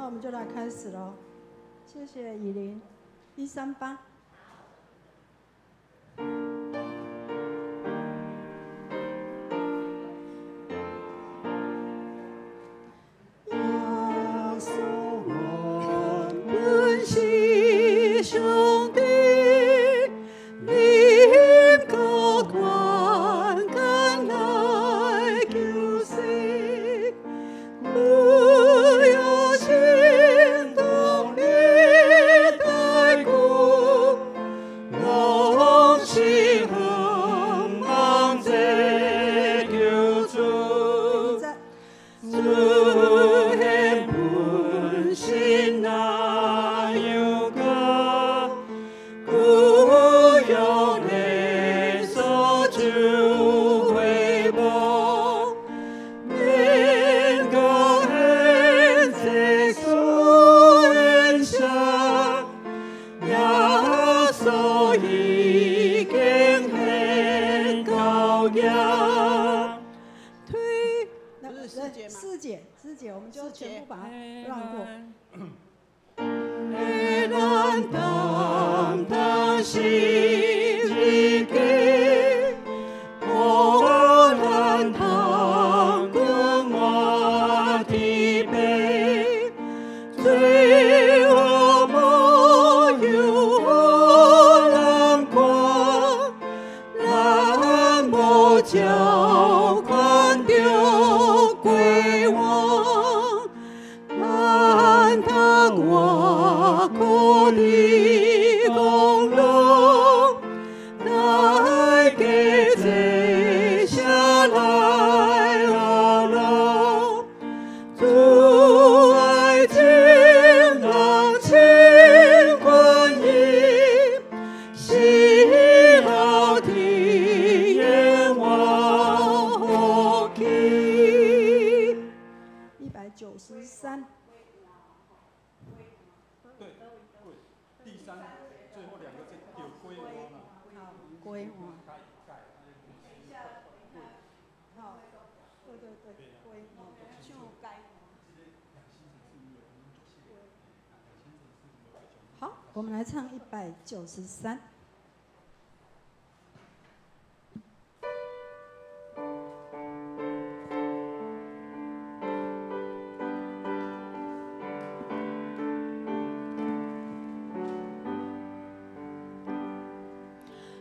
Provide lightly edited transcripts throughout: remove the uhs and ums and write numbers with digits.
那我們就來開始嘍。謝謝以琳，138。耶穌，阮本是上帝，臨高權柄來救世，不要驚動你大功，攏是向望這救主。主顯本身那樣高，舊約的所就會無，免講現這所現象，耶穌已經顯高仰。推，那四節，四節，我們就全部把它讓過。咱擔當十字架，予咱通過滿天白，罪惡無有予人看，咱無照款著過往，咱通活苦的光榮，來加這下來學路，主愛情人情觀音，死後體驗我福氣。193。對，第三，最後兩個字叫歸還嘛。好，歸還。好，對對對，歸還。唱該。好，我們來唱193。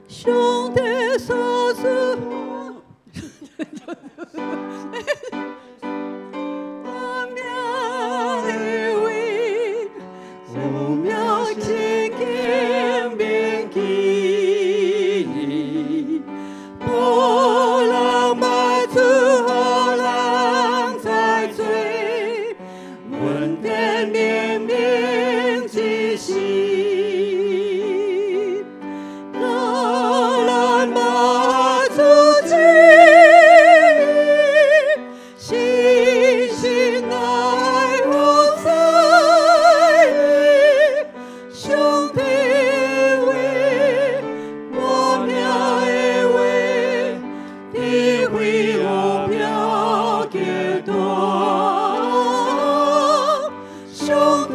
上帝所賜，我命的位，有名千金銘記，無人賣主，予人在罪，恩典明明之時。咱馬主旨意，信心愛福在上帝話，我命的話，智慧奧妙極大。上帝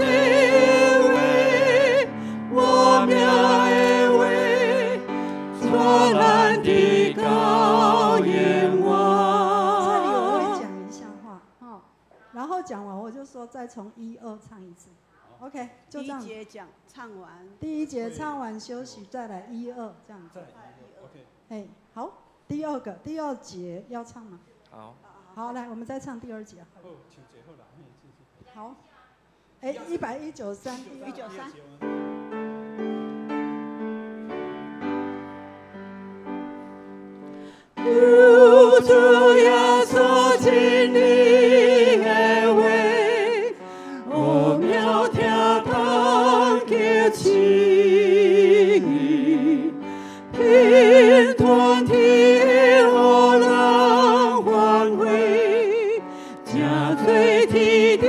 話，我命的話，帶咱佇到永遠。這裡我會講一下話，哈，然後講完我就說再從一二唱一次，OK，就第這樣。一節講唱完，第一節唱完休息，再來一二這樣子。 OK。嘿，好，第二個第二節要唱嗎？好。好，來，我們再唱第二節。好，唱一好啦，嘿，謝謝。好，哎，193， 193。求主耶穌真理的話，奧妙聽通結情意，天團體予人歡喜，誠做天頂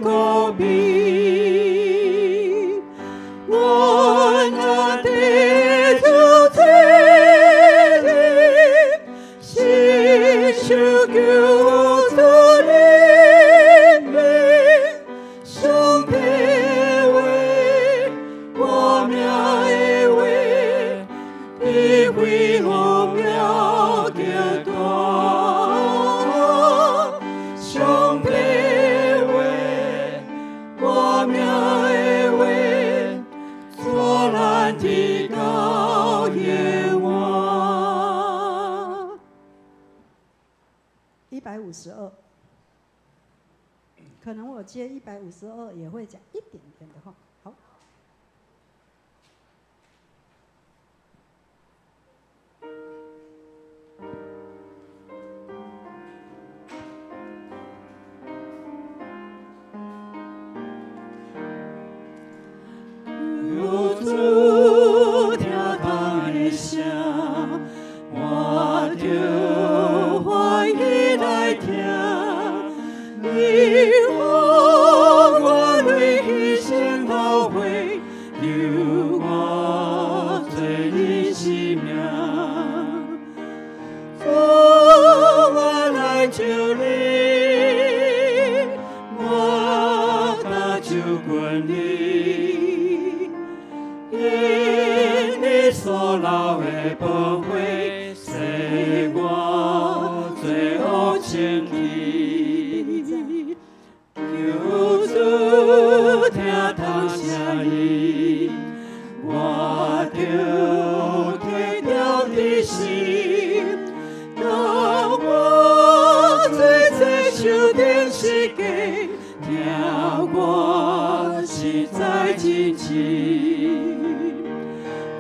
高美。阮若得救這日，心受救主憐憫，上152，可能我接一百五十二也會講一點點的話。好。有主聽堂的聲，我就歡喜來聽。你予我對彼心頭血，求我做你生命。主，我來求你，我搭就近你。因你所流的寶血，洗我罪惡清去。求主聽堂聲音，我著提著的心，當我做這受釘十架，疼我實在真深。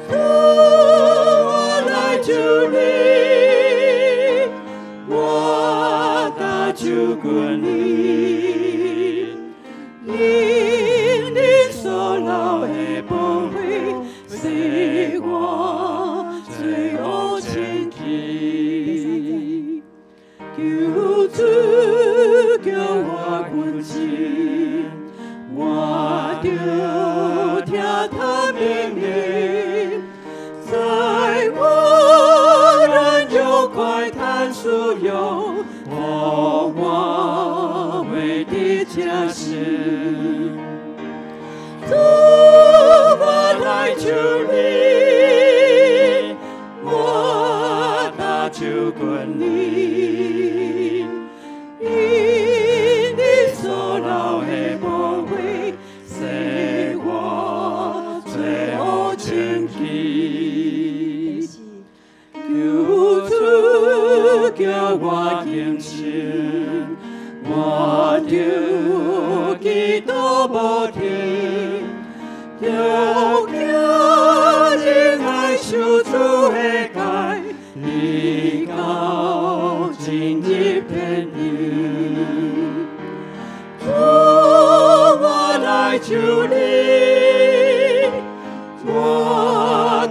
主，我來求你，我搭就近你，因你所流的寶血，洗我罪惡清去。求主叫我近前，我著聽他命令，在我軟弱快嘆需要，予我袂得正行。主，我來求你，我搭就近你，因你所流的寶血，洗我罪惡清去。求主叫我堅強，我著祈禱無停，著行仁愛守主的誡，直到進入天堂。主，我來求你，我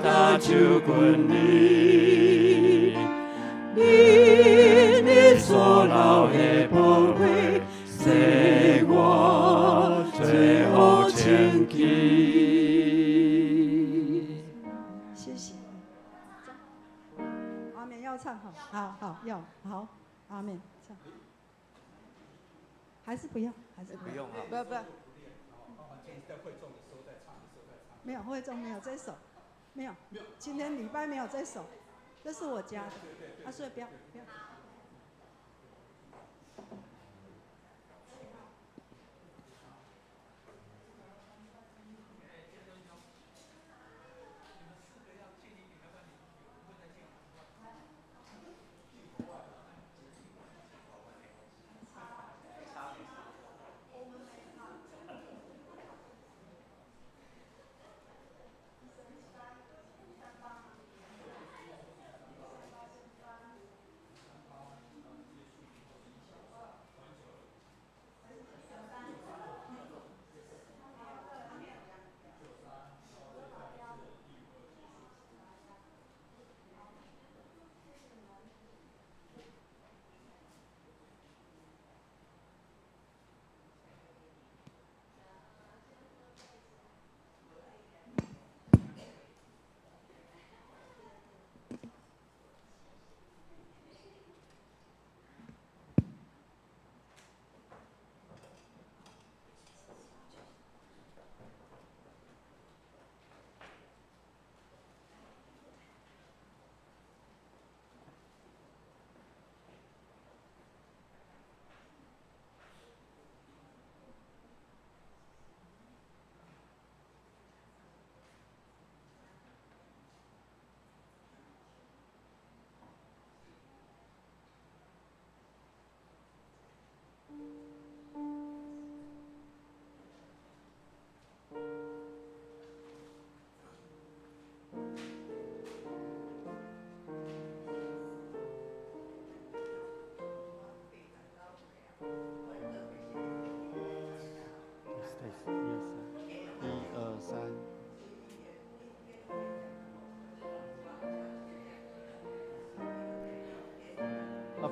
搭就近你，因你所流的寶血，洗我罪惡清去。謝謝。阿們要唱，好，好好要好，阿們唱，還是不要？還是不要？不用啊，不不，沒有會眾沒有這首，沒有，今天禮拜沒有這首，這是我加的，啊，所以不要不要。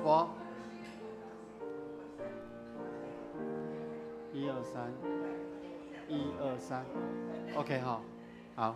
播。一二三，一二三，OK 哈，好。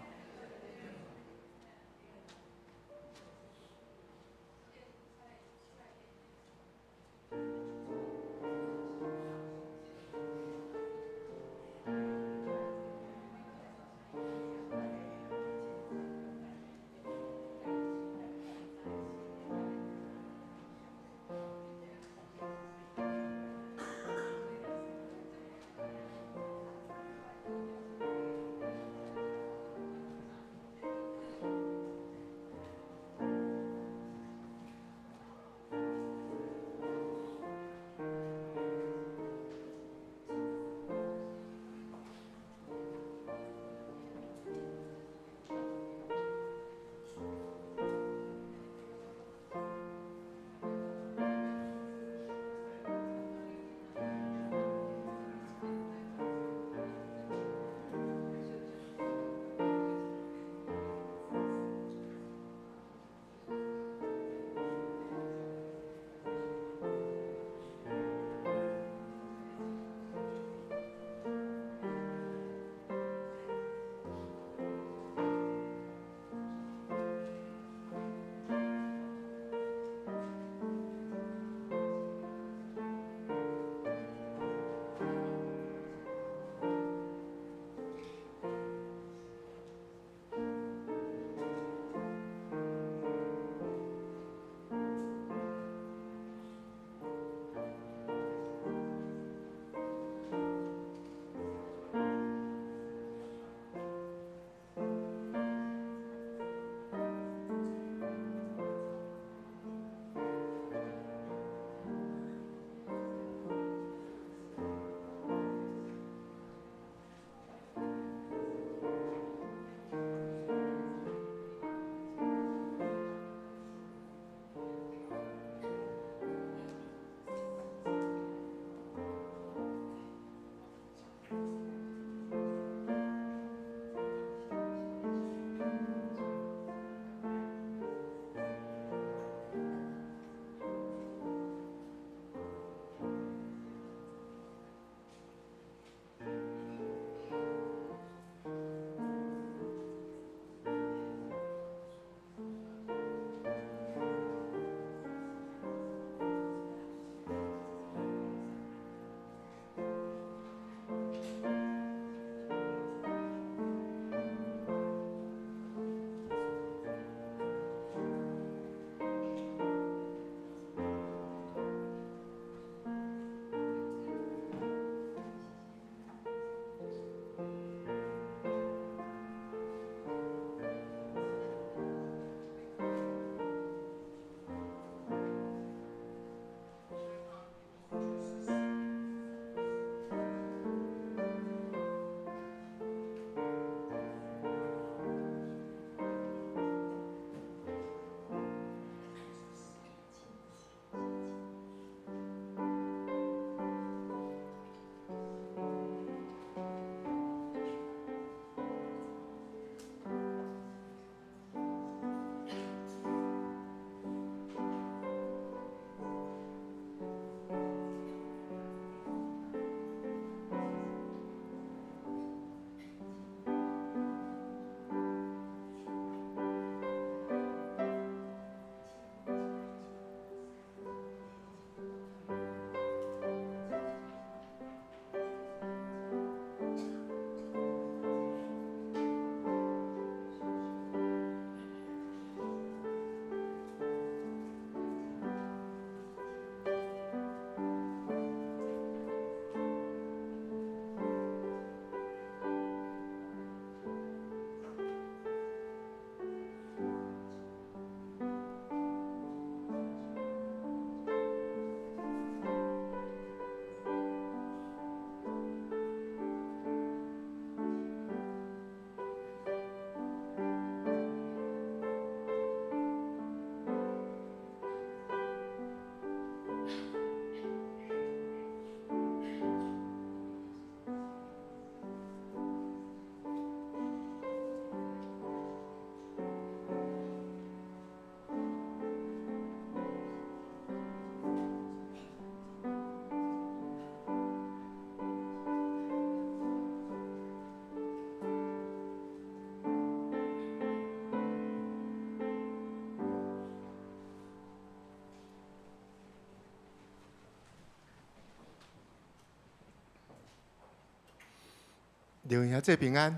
刘兄弟平安。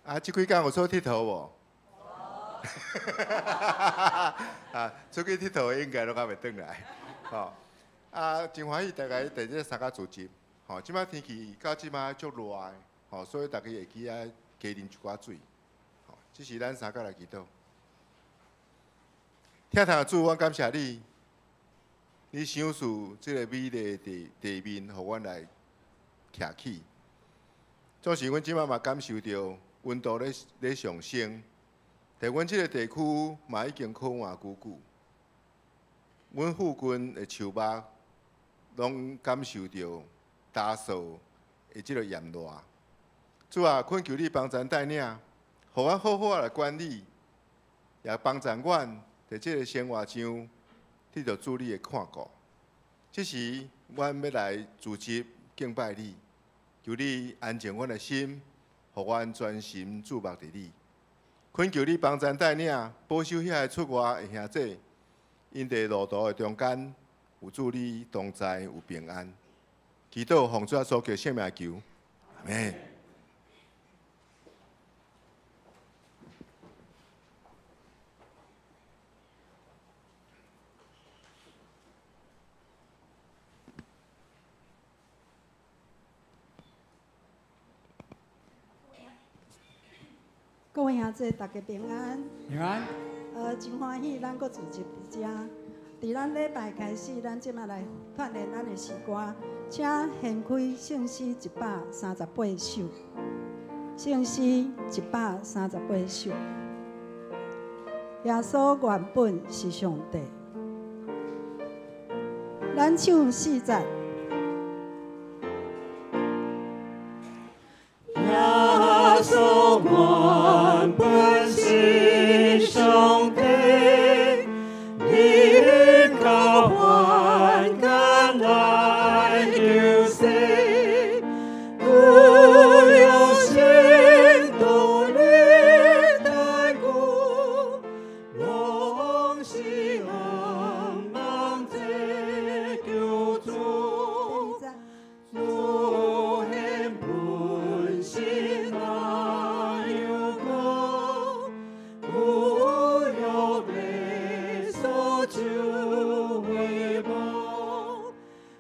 啊，這幾工有出去𨑨迌無？啊，出去𨑨迌的應該攏還袂轉來。吼，啊，真歡喜大家佇這參加聚集。吼，這擺天氣到這擺足熱的，吼，所以大家會記愛加啉一寡水。吼，這是咱三個來祈禱。疼痛的主，阮感謝你，你賞賜這個美麗的地地面，予阮來徛起。總是阮這擺嘛感受著溫度咧上升，佇阮這個地區嘛已經靠換久久。阮附近的樹木攏感受著焦燥的這個炎熱。主啊，懇求你幫贊帶領，予阮好好來管理，也幫助阮佇這個生活上得著主你的看顧。這時，阮欲來聚集敬拜你，求你安靜阮的心，予阮專心注目佇你。懇求你幫贊帶領，保守遐个出外的兄弟，𪜶佇路途的中間有主你同在，有平安。祈禱奉主耶穌基督聖名求，阿們。各位兄弟，大家平安。平安。真歡喜，咱閣聚集佇遮。佇咱禮拜開始，咱這擺來鍛鍊咱的詩歌，請掀開聖詩138首。聖詩138首。耶穌原本是上帝。咱唱四節。耶穌原本是上帝，臨到凡間來救世，舊約聖徒歷代久，攏是仰望這救主，主顯本性那樣高，舊約袂所就會無，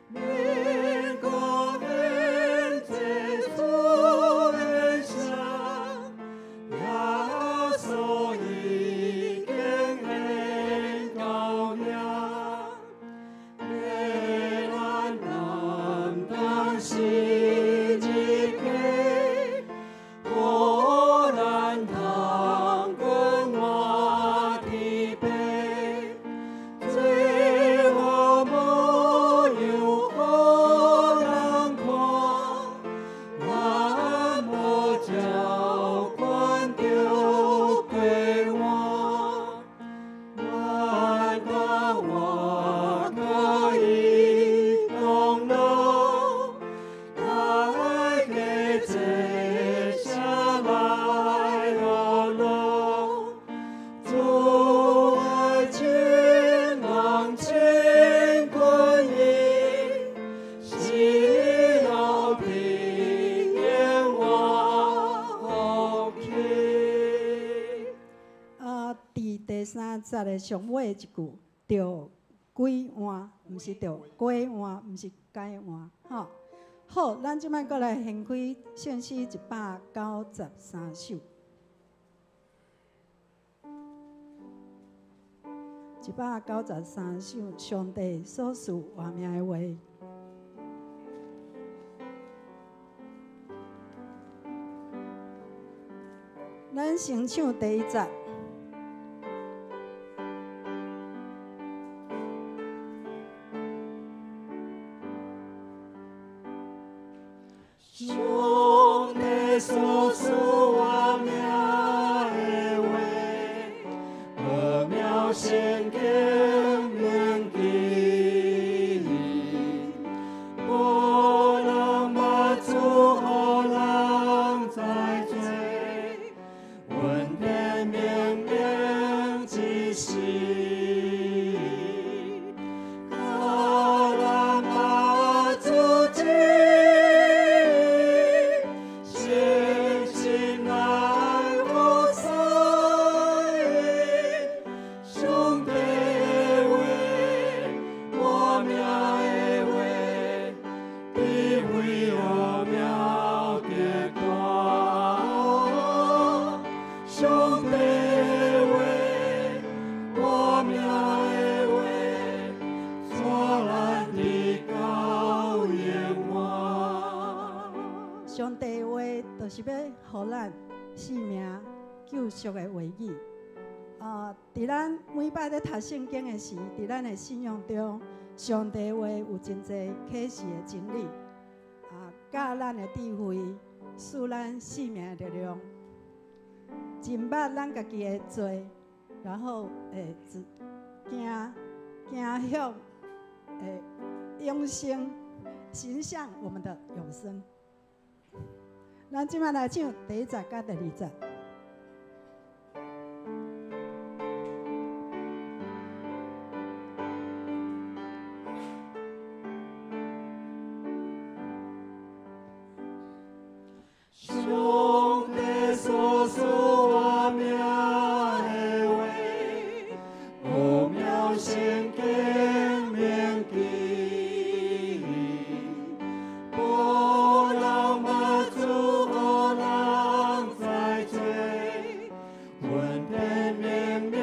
民國現這主的聲，耶穌已經顯到遐，欲咱擔當十字架，予咱通過活天父，罪惡模樣予人看，咱無照管著過換，咱甲我可以同樂，大家坐下來樂樂，主愛千人千軍營，死後平安活福氣。佇第三節的上尾一句，著鬼換，毋是著鬼換，毋是改換，吼。好，咱這擺閣來掀開聖詩193首。193首，上帝所賜活命的話。咱先唱第一節。上帝所賜活命的話，奧妙聖經銘記，無人捌主予人知罪，恩典明明之時，教咱捌主旨意，就是欲予咱生命救贖的話語。佇咱每擺咧讀聖經的時，佇咱的信仰中，上帝話有真濟啟示的真理，教咱的智慧，賜咱生命的力量，認捌咱家己的罪，然後會行行向永生，行向我們的永生。咱這擺來唱第一節佮第二節。上帝所賜活命的話，奧妙聖經銘記，無人捌主予人知罪，恩典明明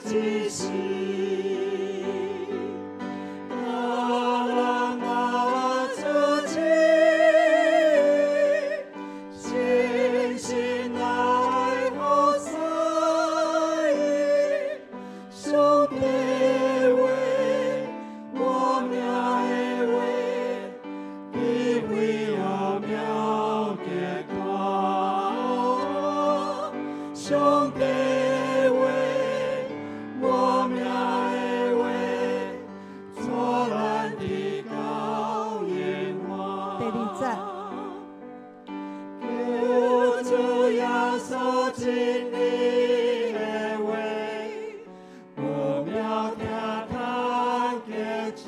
指示。教人捌主旨意，深深愛服侍伊，上帝話，活命的話，智慧奧妙極大。上帝話，活命的話，帶咱直到永遠。第二節。求主耶穌真理的話，奧妙疼痛極致，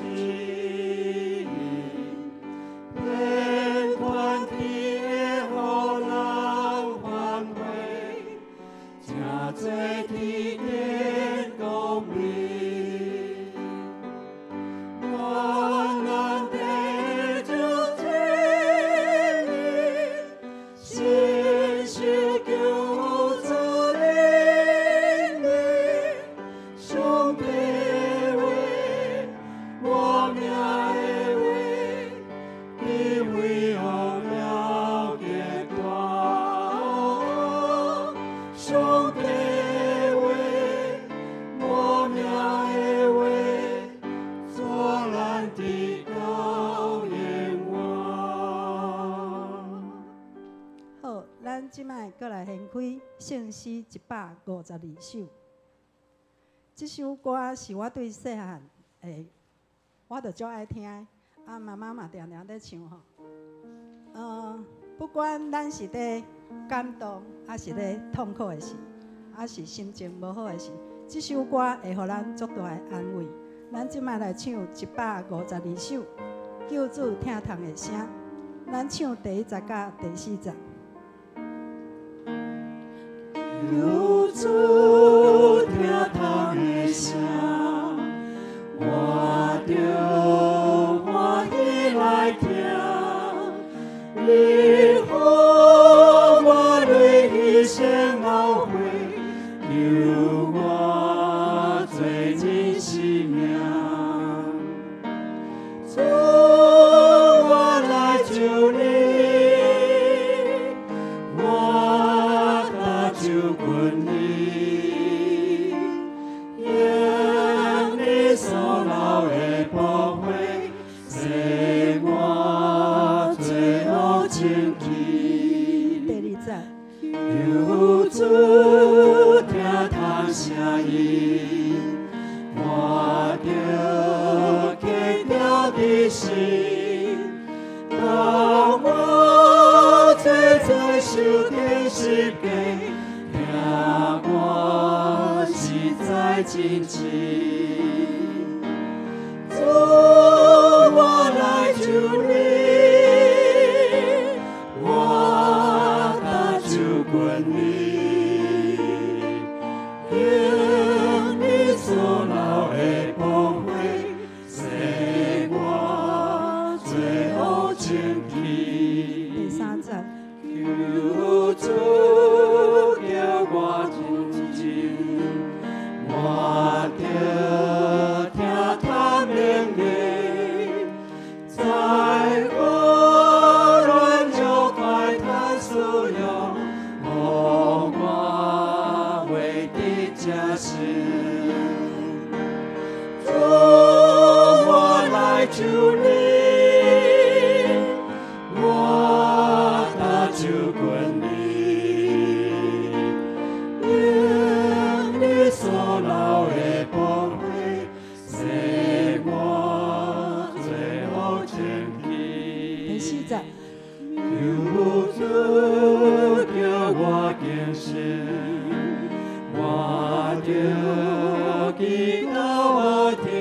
遍全天會予人反悔，成做天頂公義。願咱得着真理，深受救主憐憫。上帝話，活命的話，智慧奧妙極大。上帝話，活命的話，帶咱直到永遠。好，咱這擺閣來掀開聖詩152首。這首歌是我對細漢的，我就足愛聽的，媽媽嘛定定咧唱吼。不管咱是咧感動，抑是咧痛苦的時，抑是心情無好的時，這首歌會予咱足大的安慰。咱這擺來唱152首《救主疼痛的聲》，咱唱第一節佮第四節。救主疼痛的聲，我著歡喜來聽。你予我淚犧牲懊悔，救我罪人性命。主，我來求你，我搭救困你，用你所流的寶血，洗我罪惡清去。第二節。求主疼痛聲音，我著堅定的心。當我坐在受釘十架，疼我實在真深。主，我來求你，我搭救困你，用你所流的寶血，洗我罪惡清去。第三節。求主叫我真真，我著節。求主叫我堅信，我著祈禱天，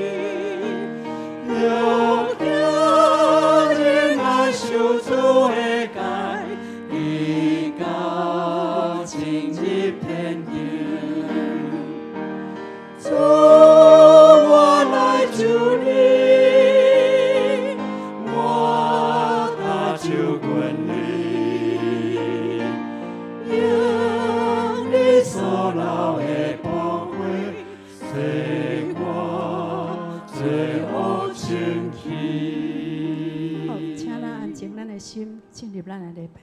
用行仁愛守主的誡，直到進入天堂。主，我來求你，我搭救阮你，用你所留的寶血，洗我罪惡清去。好，請咱安靜咱的心，進入咱的禮拜。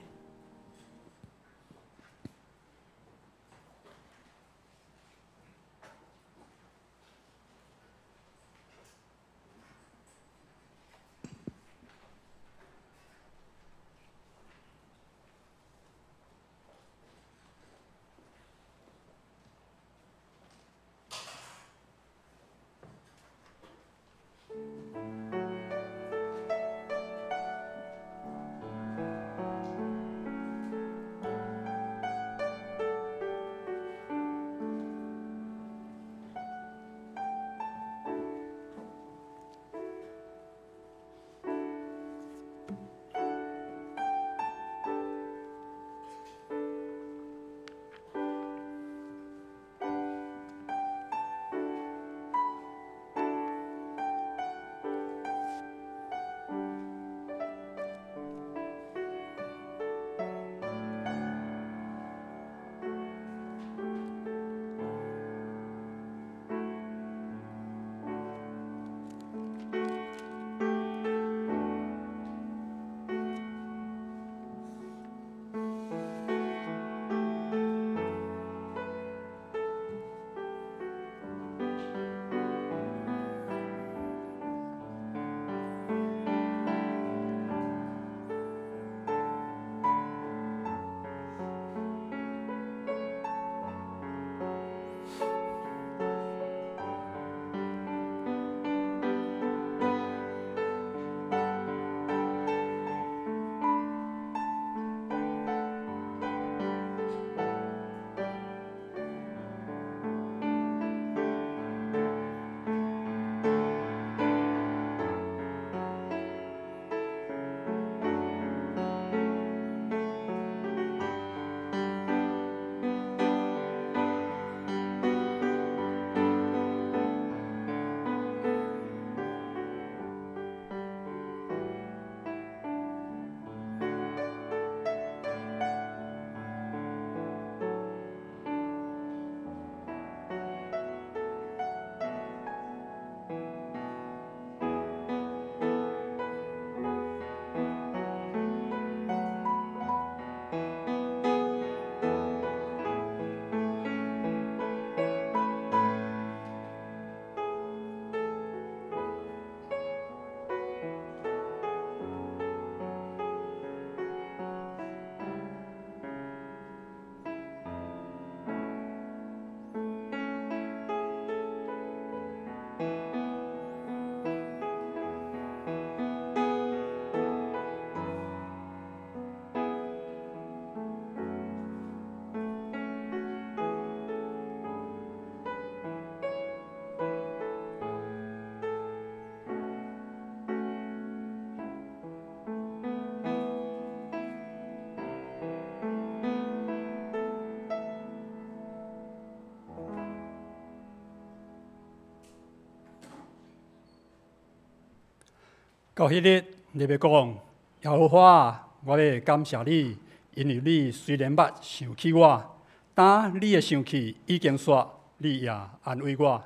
到彼日，你欲講，耶和華，我欲感謝你，因為你雖然捌想起我，但你的生氣已經煞，你也安慰我。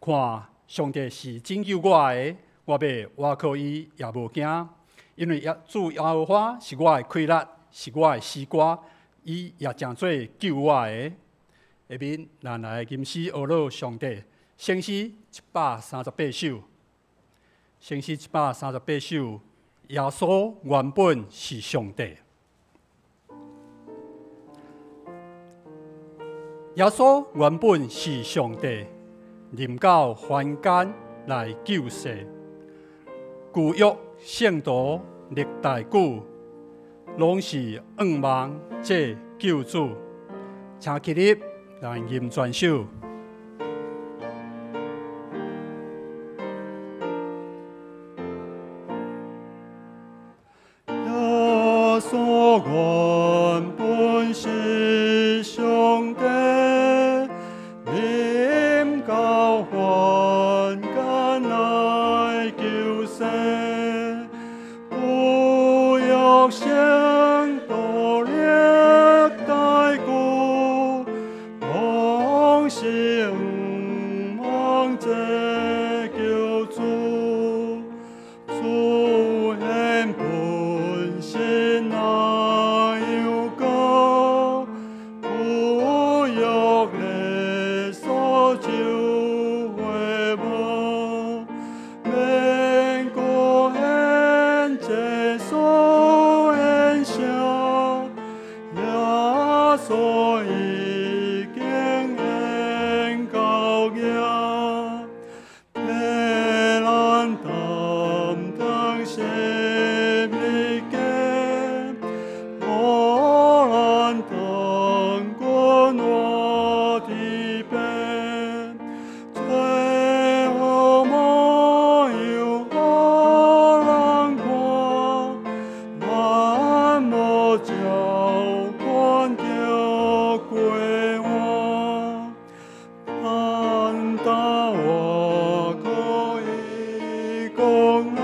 看，上帝是拯救我的，我欲倚靠伊也無驚，因為主耶和華是我的氣力，是我的詩歌，伊也成做救我的。下面，咱來吟詩呵咾上帝，聖詩138首。聖詩138首，耶穌原本是上帝。耶穌原本是上帝，臨到凡間來救世。舊約聖徒歷代久，攏是仰望這救主。請起立，來吟全首。耶穌原本是上帝，臨到凡間來救世，舊約聖徒歷代久，攏是仰望這救主，主顯本是那樣高，舊約勒索就會無，免閣現這所現象，耶穌已經顯到額，替咱擔當十字架，予咱當君活佇變，最好模樣予人看，咱無照款著過換，咱擔我可以講樂，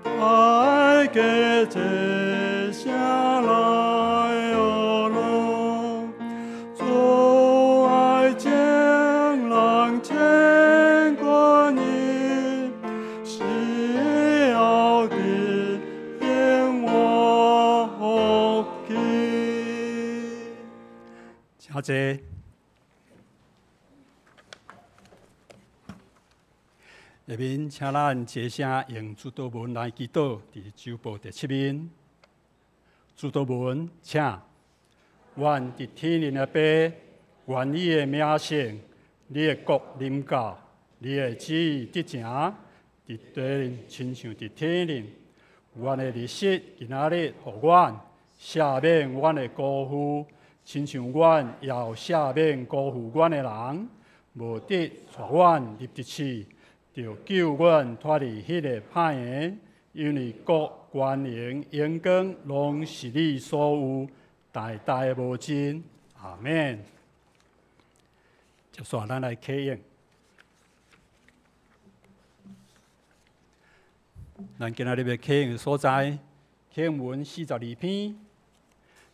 大家齊聲來學樂，主愛情人千軍意，死後得永活福氣。請坐。下面請咱齊聲用主禱文來祈禱，佇周報第七面。主禱文，請願佇天頂的父，願你的名聖，你的國臨到，你的旨意得成，佇地頂親像佇天頂。阮的日食今仔日予阮，赦免阮的辜負，親像阮也有赦免辜負阮的人，無得帶阮入敵試，著救阮脫離彼个歹的，因為國、權能、榮光，攏是你所有，代代無盡。阿們。接續咱來啟應。咱今仔日欲啟應的所在，啟應文42篇，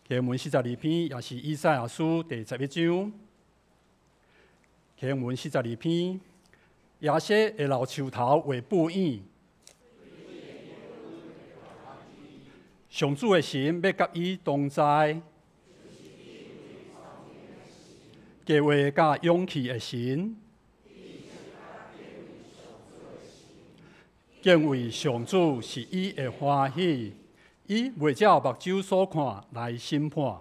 啟應文42篇也是以賽亞書第11章。啟應文42篇，耶西的老樹頭畫布影，上主的神欲佮伊同在，計劃佮勇氣的神，敬畏上主是伊的歡喜，伊袂照目睭所看來審判，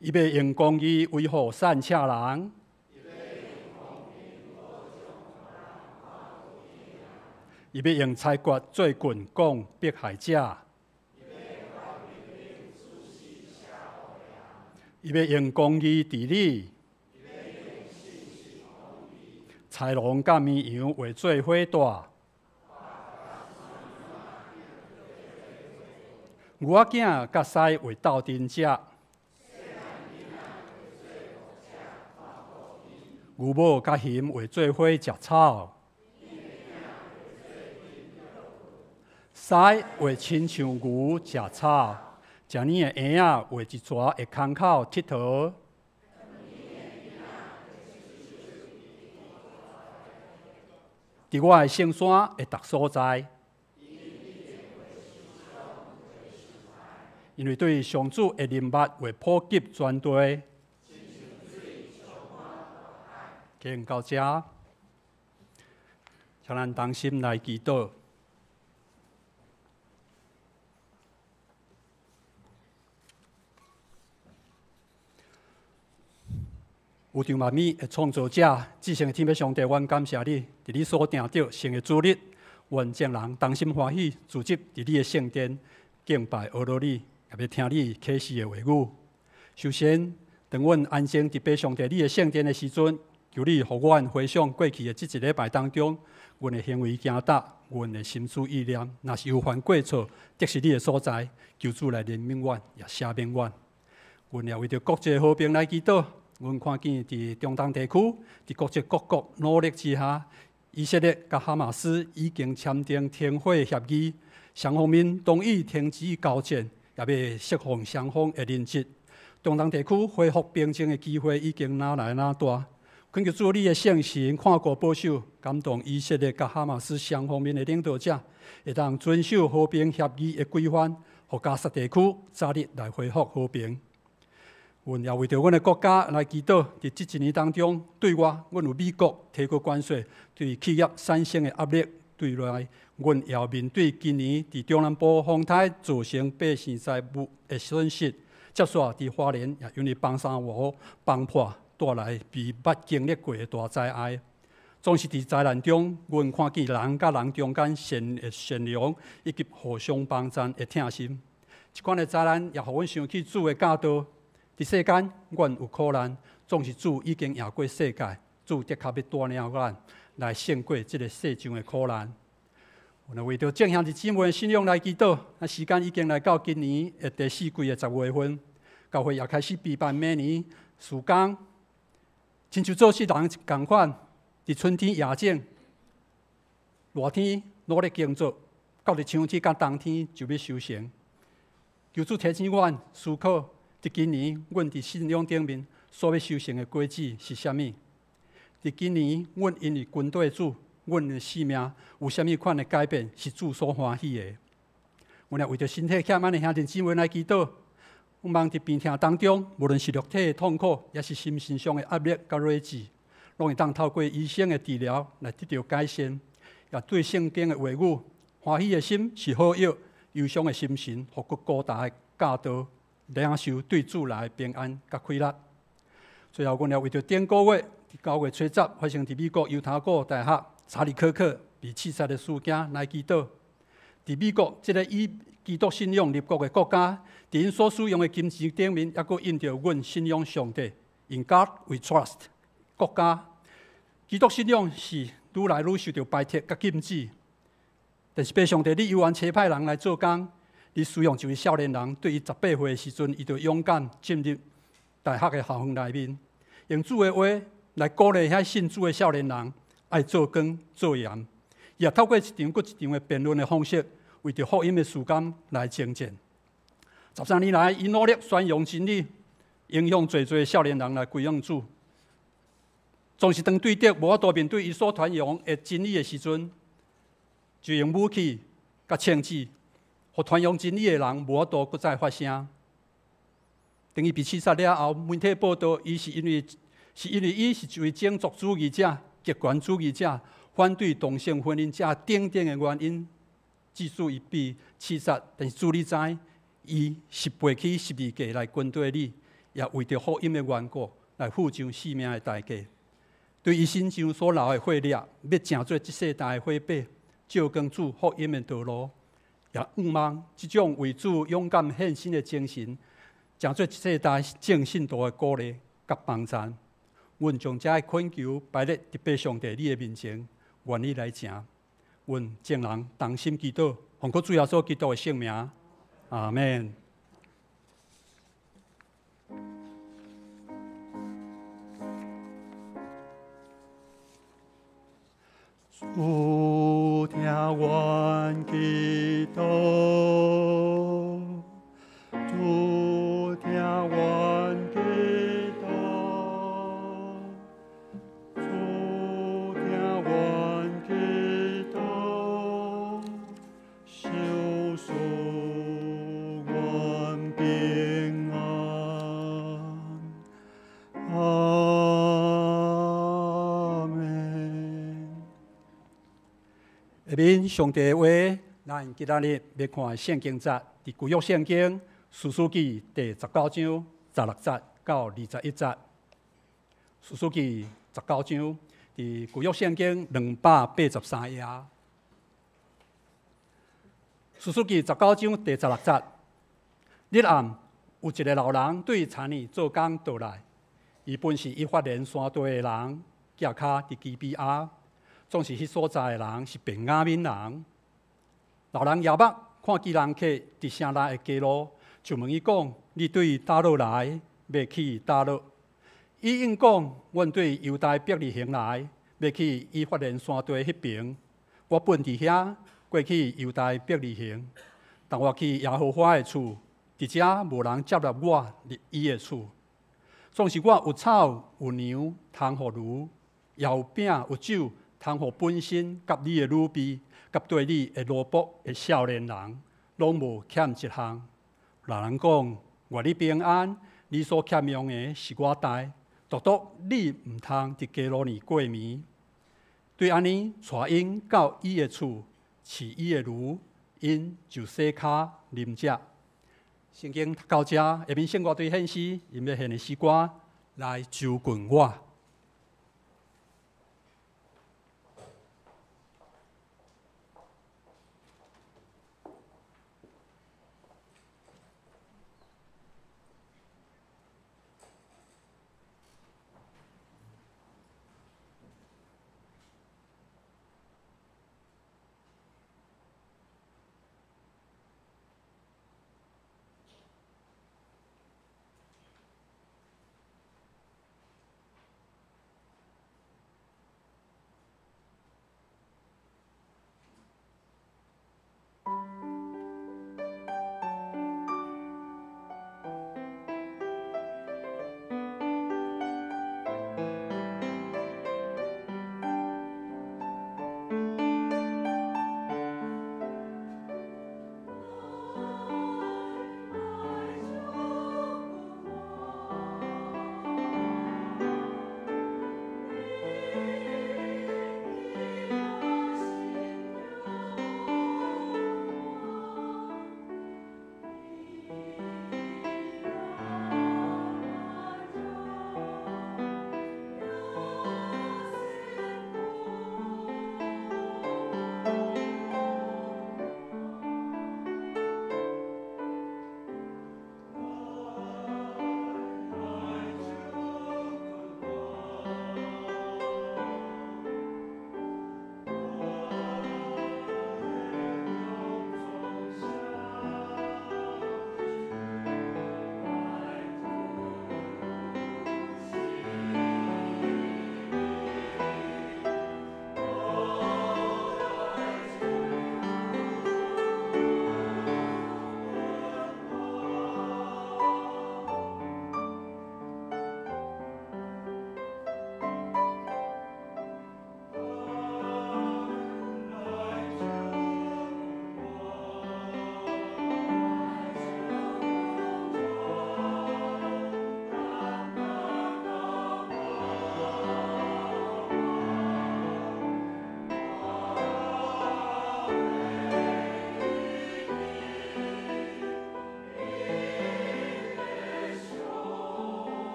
伊欲用公義維護散赤人，伊欲用裁決做棍講迫害者，伊欲用公義治理，豺狼佮綿羊會做伙蹛，牛仔囝佮獅會鬥陣食，牛母佮熊會做伙食草，獅會親像牛食草，食奶的嬰仔會一逝會空口𨑨迌。佇我的聖山的逐所在，因為對上主的仁愛會普及全地。經到這，請咱同心來祈禱。宇宙萬物的創造者，至聖的天父上帝，阮感謝你，佇你所定著聖的主日，願眾人同心歡喜，聚集佇你的聖殿敬拜阿羅你，也欲聽你啟示的話語。首先，當阮安靜佇父上帝你的聖殿的時陣，求你予阮回想過去的這一禮拜當中，阮的行為行踏，阮的心思意念，若是有犯過錯，得失你的所在，求主來憐憫阮，也赦免阮。阮也為著國際和平來祈禱。阮看見佇中東地區，佇國際各國努力之下，以色列佮哈馬斯已經簽訂停火協議，雙方面同意停止交戰，也欲釋放雙方的人質。中東地區恢復平靜的機會已經愈來愈大。懇求主你的聖神看顧保守，感動以色列佮哈馬斯雙方面的領導者，會當遵守和平協議的規範，予加薩地區早日來恢復和平。阮也為著阮的國家來祈禱，佇這一年當中，對外阮有美國提高關稅對企業產生的壓力；對內，阮也面對今年佇中南部風颱造成百姓財物的損失。接續佇花蓮也因為崩山湖崩破，帶來未捌經歷過的大災害。總是佇災難中，阮看見人佮人中間善良以及互相幫贊的疼心。這款的災難也予阮想起主的教導。佇世間，阮有苦難，總是主已經贏過世界，主的確欲帶領咱來勝過這个世上的苦難。阮為著眾兄弟姊妹的信仰來祈禱。啊，時間已經來到今年的第四季的10月份，教會也開始備辦明年事工，親像做事人仝款，佇春天野種，熱天努力耕作，到佇秋天佮冬天就欲收成。求主提醒阮思考。佇今年，阮佇信仰頂面所欲收成的果子是啥物？佇今年，阮因為跟綴主，阮的生命有啥物款的改變是主所歡喜的？阮也為著身體欠安的兄弟姊妹來祈禱，望佇病痛當中，無論是肉體的痛苦，抑是心神上的壓力佮累積，攏會當透過醫生的治療來得著改善。也對聖經的話語，歡喜的心是好藥，憂傷的心神，予閣孤單的教導。領受對主來平安佮快樂。最後，阮也為著頂個月9月初10發生佇美國猶他谷大學查理柯克被刺殺的事件來祈禱。佇美國這个以基督信仰立國的國家，佇𪜶所使用的金錢頂面，猶閣印著阮信仰上帝，In God we trust。國家基督信仰是愈來愈受著排斥佮禁止。但是，父上帝，你猶原差派人來做工。你使用一位少年人，對伊18歲的時陣，伊就勇敢進入大學的校園內面，用主的話來鼓勵遐信主的少年人愛做光做鹽。伊也透過一場閣一場的辯論的方式，為著福音的事工來征戰。13年來，伊努力宣揚真理，影響濟濟少年人來歸向主。總是當對敵無法度面對伊所傳揚的真理的時陣，就用武器佮槍支，予傳揚真理的人無法度閣再發聲。當伊被刺殺了後，媒體報導，伊是因為伊是一位種族主義者、極權主義者、反對同性婚姻者等等的原因，致使伊被刺殺。但是主你知，伊是背起十字架來跟綴你，也為著福音的緣故來付上性命的代價。對伊身上所流的血液，欲成做這世代的火把，照光主福音的道路。也向望這種為主勇敢獻身的精神，成做這世代眾信徒的鼓勵佮幫贊。阮將這个懇求擺佇父上帝你的面前，願意來成。阮眾人同心祈禱，奉靠主耶穌基督的聖名，阿們。主聽阮祈禱，主聽阮祈禱，主聽阮祈禱，賞賜阮平安。阿們。下面上帝的話，咱今仔日欲看的聖經節，佇舊約聖經士師記第十九章十六節到21節。士師記十九章，佇舊約聖經283頁。士師記19章第16節，日暗有一个老人對田裡做工倒來，伊本是以法蓮山地的人，寄跤佇基比亞，總是彼所在的人是便雅憫人。老人舉目看見人客佇城內的街路，就問伊講：你對佗落來，欲去佗落？伊應講：阮對猶大伯利恆來，欲去以法蓮山地彼爿。我本佇遐過去猶大伯利恆，但我去耶和華的厝，佇遮無人接納我入伊的厝。總是我有草有牛，通予驢，也有餅有酒，通予本身佮你的女婢，佮綴你的奴僕的少年人，攏無欠一項。老人講：願你平安，你所欠用的是我代，獨獨你毋通佇街路裡過暝。對按呢，帶𪜶到伊的厝，飼伊的驢，𪜶就洗跤啉食。聖經讀到遮，下面聖樂隊獻詩，𪜶欲獻的詩歌來周近我。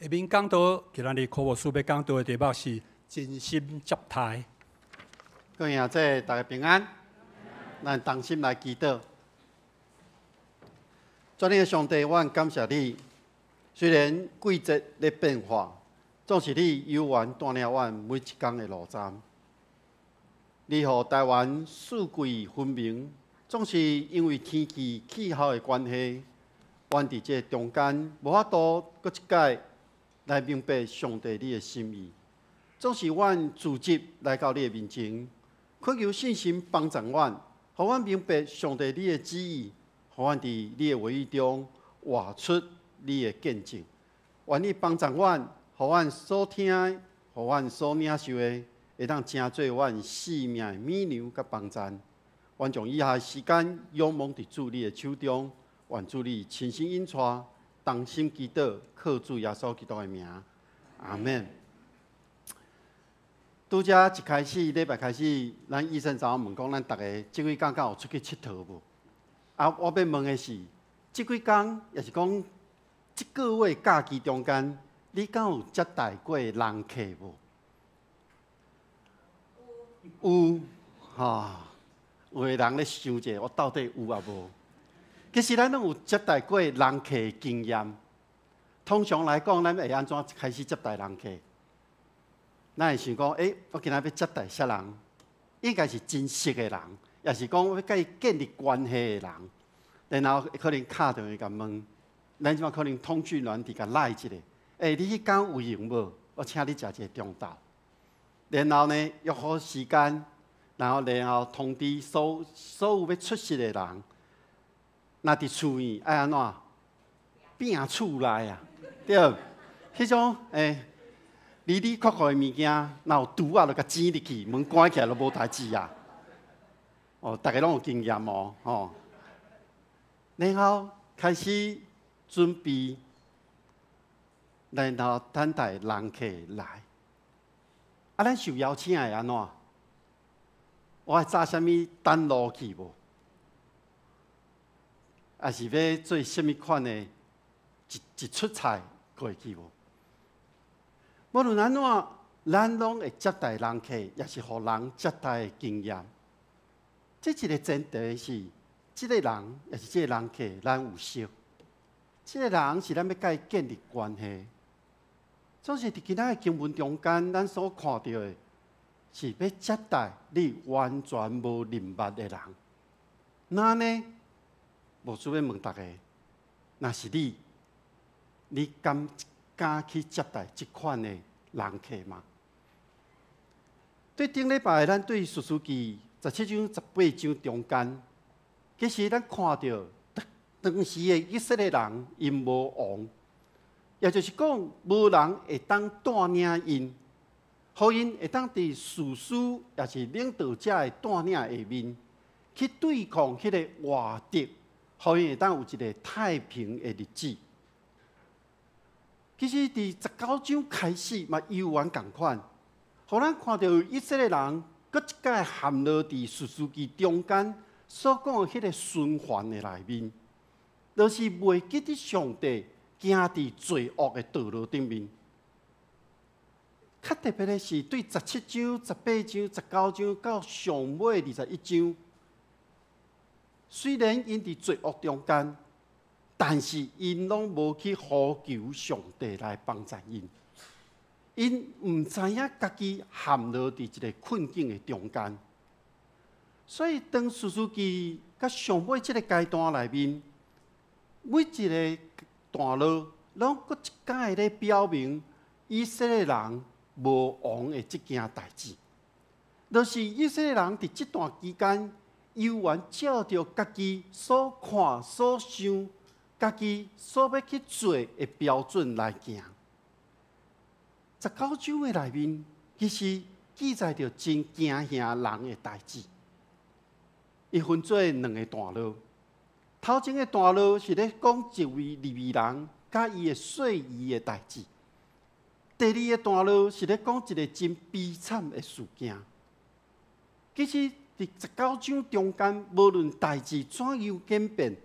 下面講道，今仔日柯牧師欲講道的題目是真心接待。各位兄姊，大家平安。咱同心來祈禱。全能的上帝，我感謝你。雖然季節咧變化，總是你猶原帶領阮每一工的路站。你予台灣四季分明，總是因為天氣氣候的關係，阮佇這中間無法度閣一擺來明白上帝你的心意。總是阮聚集來到你的面前，懇求聖神幫助阮，予阮明白上帝你的旨意，予阮佇你的話語中活出你的見證。願你幫助阮，予阮所聽的，予阮所領受的，會當成做阮生命的米糧佮幫贊。願將以下時間仰望佇主你的手中，願主你親身引帶，同心祈禱，靠主耶穌基督的名，阿門。拄才一開始禮拜開始，咱醫生昨昏問講，咱逐家這幾工敢有出去𨑨迌無？啊，我欲問的是，這幾工抑是講這個月假期中間，你敢有接待過人客無？有，吼，有的人咧想者，我到底有抑無？其實咱攏有接待過人客的經驗。通常來講，咱會按怎開始接待人客？咱會想講，欸，我今仔欲接待啥人？應該是真熟的人，抑是講欲共伊建立關係的人。然後可能敲電話共問，咱這擺可能通訊軟體共 LINE 一下，欸，你彼工有閒無？我請你食一个中晝。然後呢，約好時間，然後通知所有欲出席的人。若佇厝裡愛按怎？拚厝內啊，對，彼種欸，離離扣扣的物件，若有櫥仔就共擠入去，門關起來就無代誌啊。哦，逐家攏有經驗哦，吼。然後開始準備，然後等待人客來。啊，咱受邀請會按怎？我愛紮啥物等路去無？抑是欲做啥物款的一出菜過去無？無論按怎，咱攏會接待人客，抑是予人接待的經驗。這一个前提是，這个人抑是這个人客，咱有熟。這个人是咱欲共伊建立關係。總是佇今仔的經文中間，咱所看著的是欲接待你完全無認捌的人。那呢？牧師欲問逐家，若是你，你敢敢去接待這款的人客嗎？對頂禮拜，咱對士師記17章、18章中間，其實咱看著當時的以色列人，𪜶無王，也就是講，無人會當帶領𪜶，予𪜶會當佇士師抑是領導者的帶領下面，去對抗彼个外敵，予𪜶會當有一个太平的日子。其實，佇19章開始嘛，猶原仝款，予咱看著以色列人閣一擺陷落佇士師記中間所講的彼个循環的內面，就是袂記得上帝行佇罪惡的道路頂面。較特別的是，對17章、18章、19章到上尾21章，雖然𪜶佇罪惡中間，但是𪜶攏無去呼求上帝來幫助𪜶，𪜶毋知影家己陷落佇一个困境的中間。所以當士師記佮上尾這个階段內面，每一个段落攏閣一擺咧表明以色列人無王的這件代誌，就是以色列人佇這段期間，猶原照著家己所看、所想、家己所欲去做的標準來行。19章的內面，其實記載著真驚嚇人的代誌。伊分做兩个段落，頭前个段落是咧講一位利未人佮伊的細姨的代誌。第二个段落是咧講一个真悲慘的事件。其實，佇19章中間，無論代誌怎樣演變，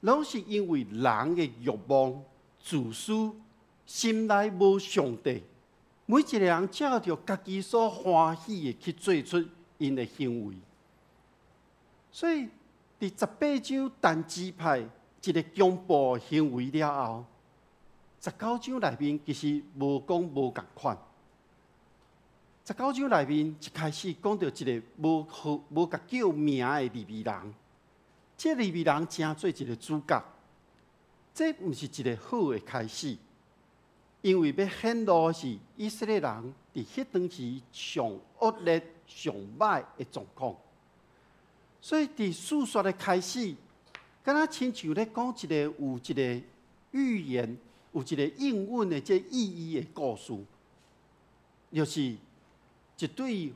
攏是因為人的欲望、自私，心內無上帝，每一个人照著家己所歡喜的去做出𪜶的行為。所以，佇十八章但支派一个強暴行為了後，十九章內面其實無講無仝款。十九章內面一開始講著一个無號無共叫名的利未人，這個利未人成做一个主角，這毋是一个好的開始，因為欲顯露的是以色列人佇彼當時上惡劣、上䆀的狀況。所以佇敘說的開始，敢若親像咧講一個有一个預言、有一個應允的這意義的故事，就是一對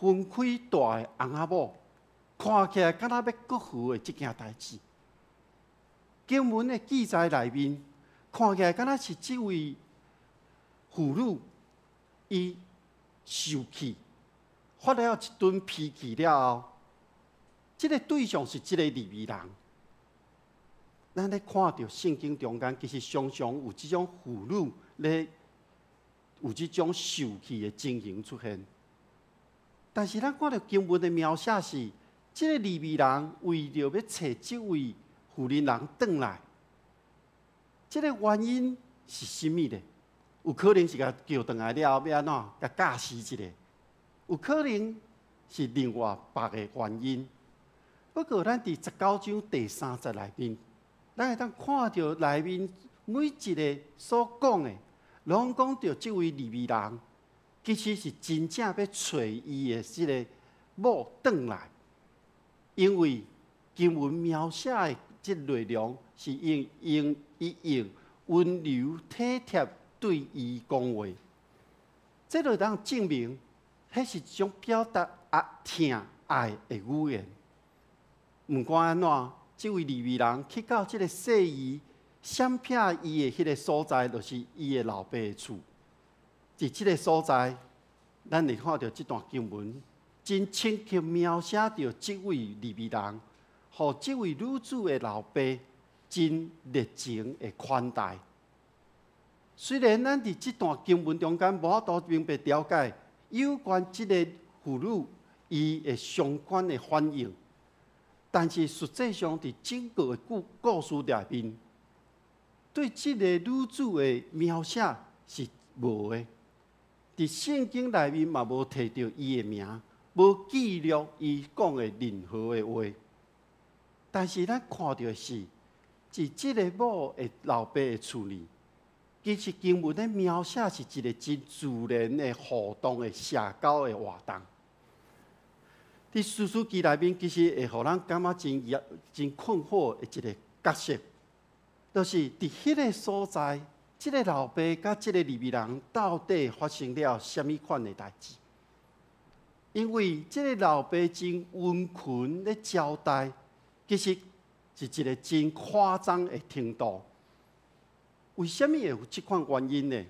分開蹛的翁仔某，看起來敢若欲割予的這件代誌。經文的記載內面，看起來敢若是這位婦女，伊受氣，發了一頓脾氣了後，這个對象是這个利未人。咱咧看著聖經中間，其實常常有這種婦女咧有這種受氣的情形出現。但是咱看著經文的描寫是，這个利未人為著欲揣這位婦人人轉來，這个原因是啥物呢？有可能是共叫轉來了後，欲按怎共教示一下？有可能是另外別个原因。不過，咱佇十九章第三節內面，咱會當看著內面每一个所講的，攏講著這位利未人，其實是真正欲揣伊的這个某轉來，因為經文描寫的這內容是用用伊用溫柔體貼對伊講話，這就當證明，彼是一種表達愛疼愛的語言。毋管按怎，這位利未人去到這个細姨閃避伊的彼个所在，就是伊的老爸的厝。佇這个所在，咱會看著這段經文，真清楚描寫著這位利未人，予這位女子的老爸真熱情的款待。雖然咱佇這段經文中間無法度明白了解有關這个婦女伊的相關的反應，但是實際上佇整個的故故事內面，對這个女子的描寫是無的。佇聖經內面嘛無提著伊的名，無記錄伊講的任何的話。但是咱看著的是，佇這个某的老爸的厝裡，其實經文咧描寫是一个真自然的互動的社交的活動。佇士師記內面，其實會予咱感覺真壓、真困惑的一个角色，就是佇彼个所在，這个老爸佮這个利未人到底發生了啥物款的代誌？因為這个老爸真溫馨咧招待，其實是一个真誇張的程度。為啥物會有這款原因呢？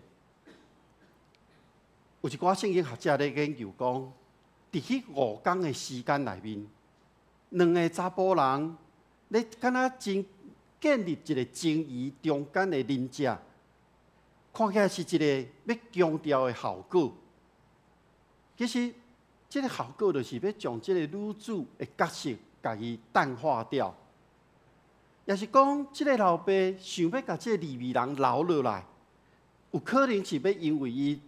有一寡聖經學者咧研究講，佇彼五工的時間內面，兩个查埔人咧敢若真建立一个情誼中間的鄰舍，看起來是一个欲強調的效果。其實，這个效果就是欲將這个女子的角色共伊淡化掉，也是講，這个老爸想欲共這个利未人留落來，有可能是欲因為伊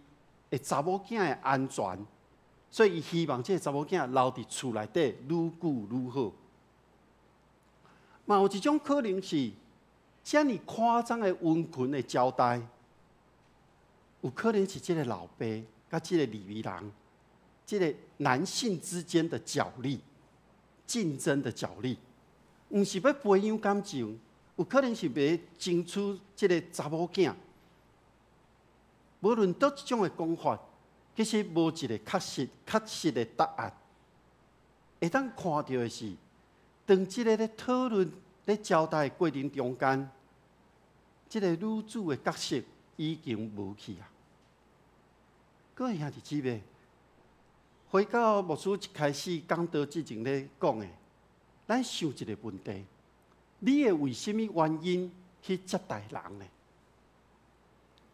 的查某囝的安全，所以伊希望這个查某囝留佇厝內底愈久愈好。嘛有一種可能是，遮爾誇張的溫馨的招待，有可能是這个老爸佮這个利未人，這个男性之間的角力、競爭的角力，毋是欲培養感情，有可能是欲爭取這个查某囝。無論佗一種的講法，其實無一个確實、確實的答案。會當看著的是，當這个咧討論、咧交代的過程中間，這个女子的角色已經無去啊。各位兄弟姊妹，回到牧師一開始講道之前咧講的，咱想一个問題：你會為啥物原因去接待人呢？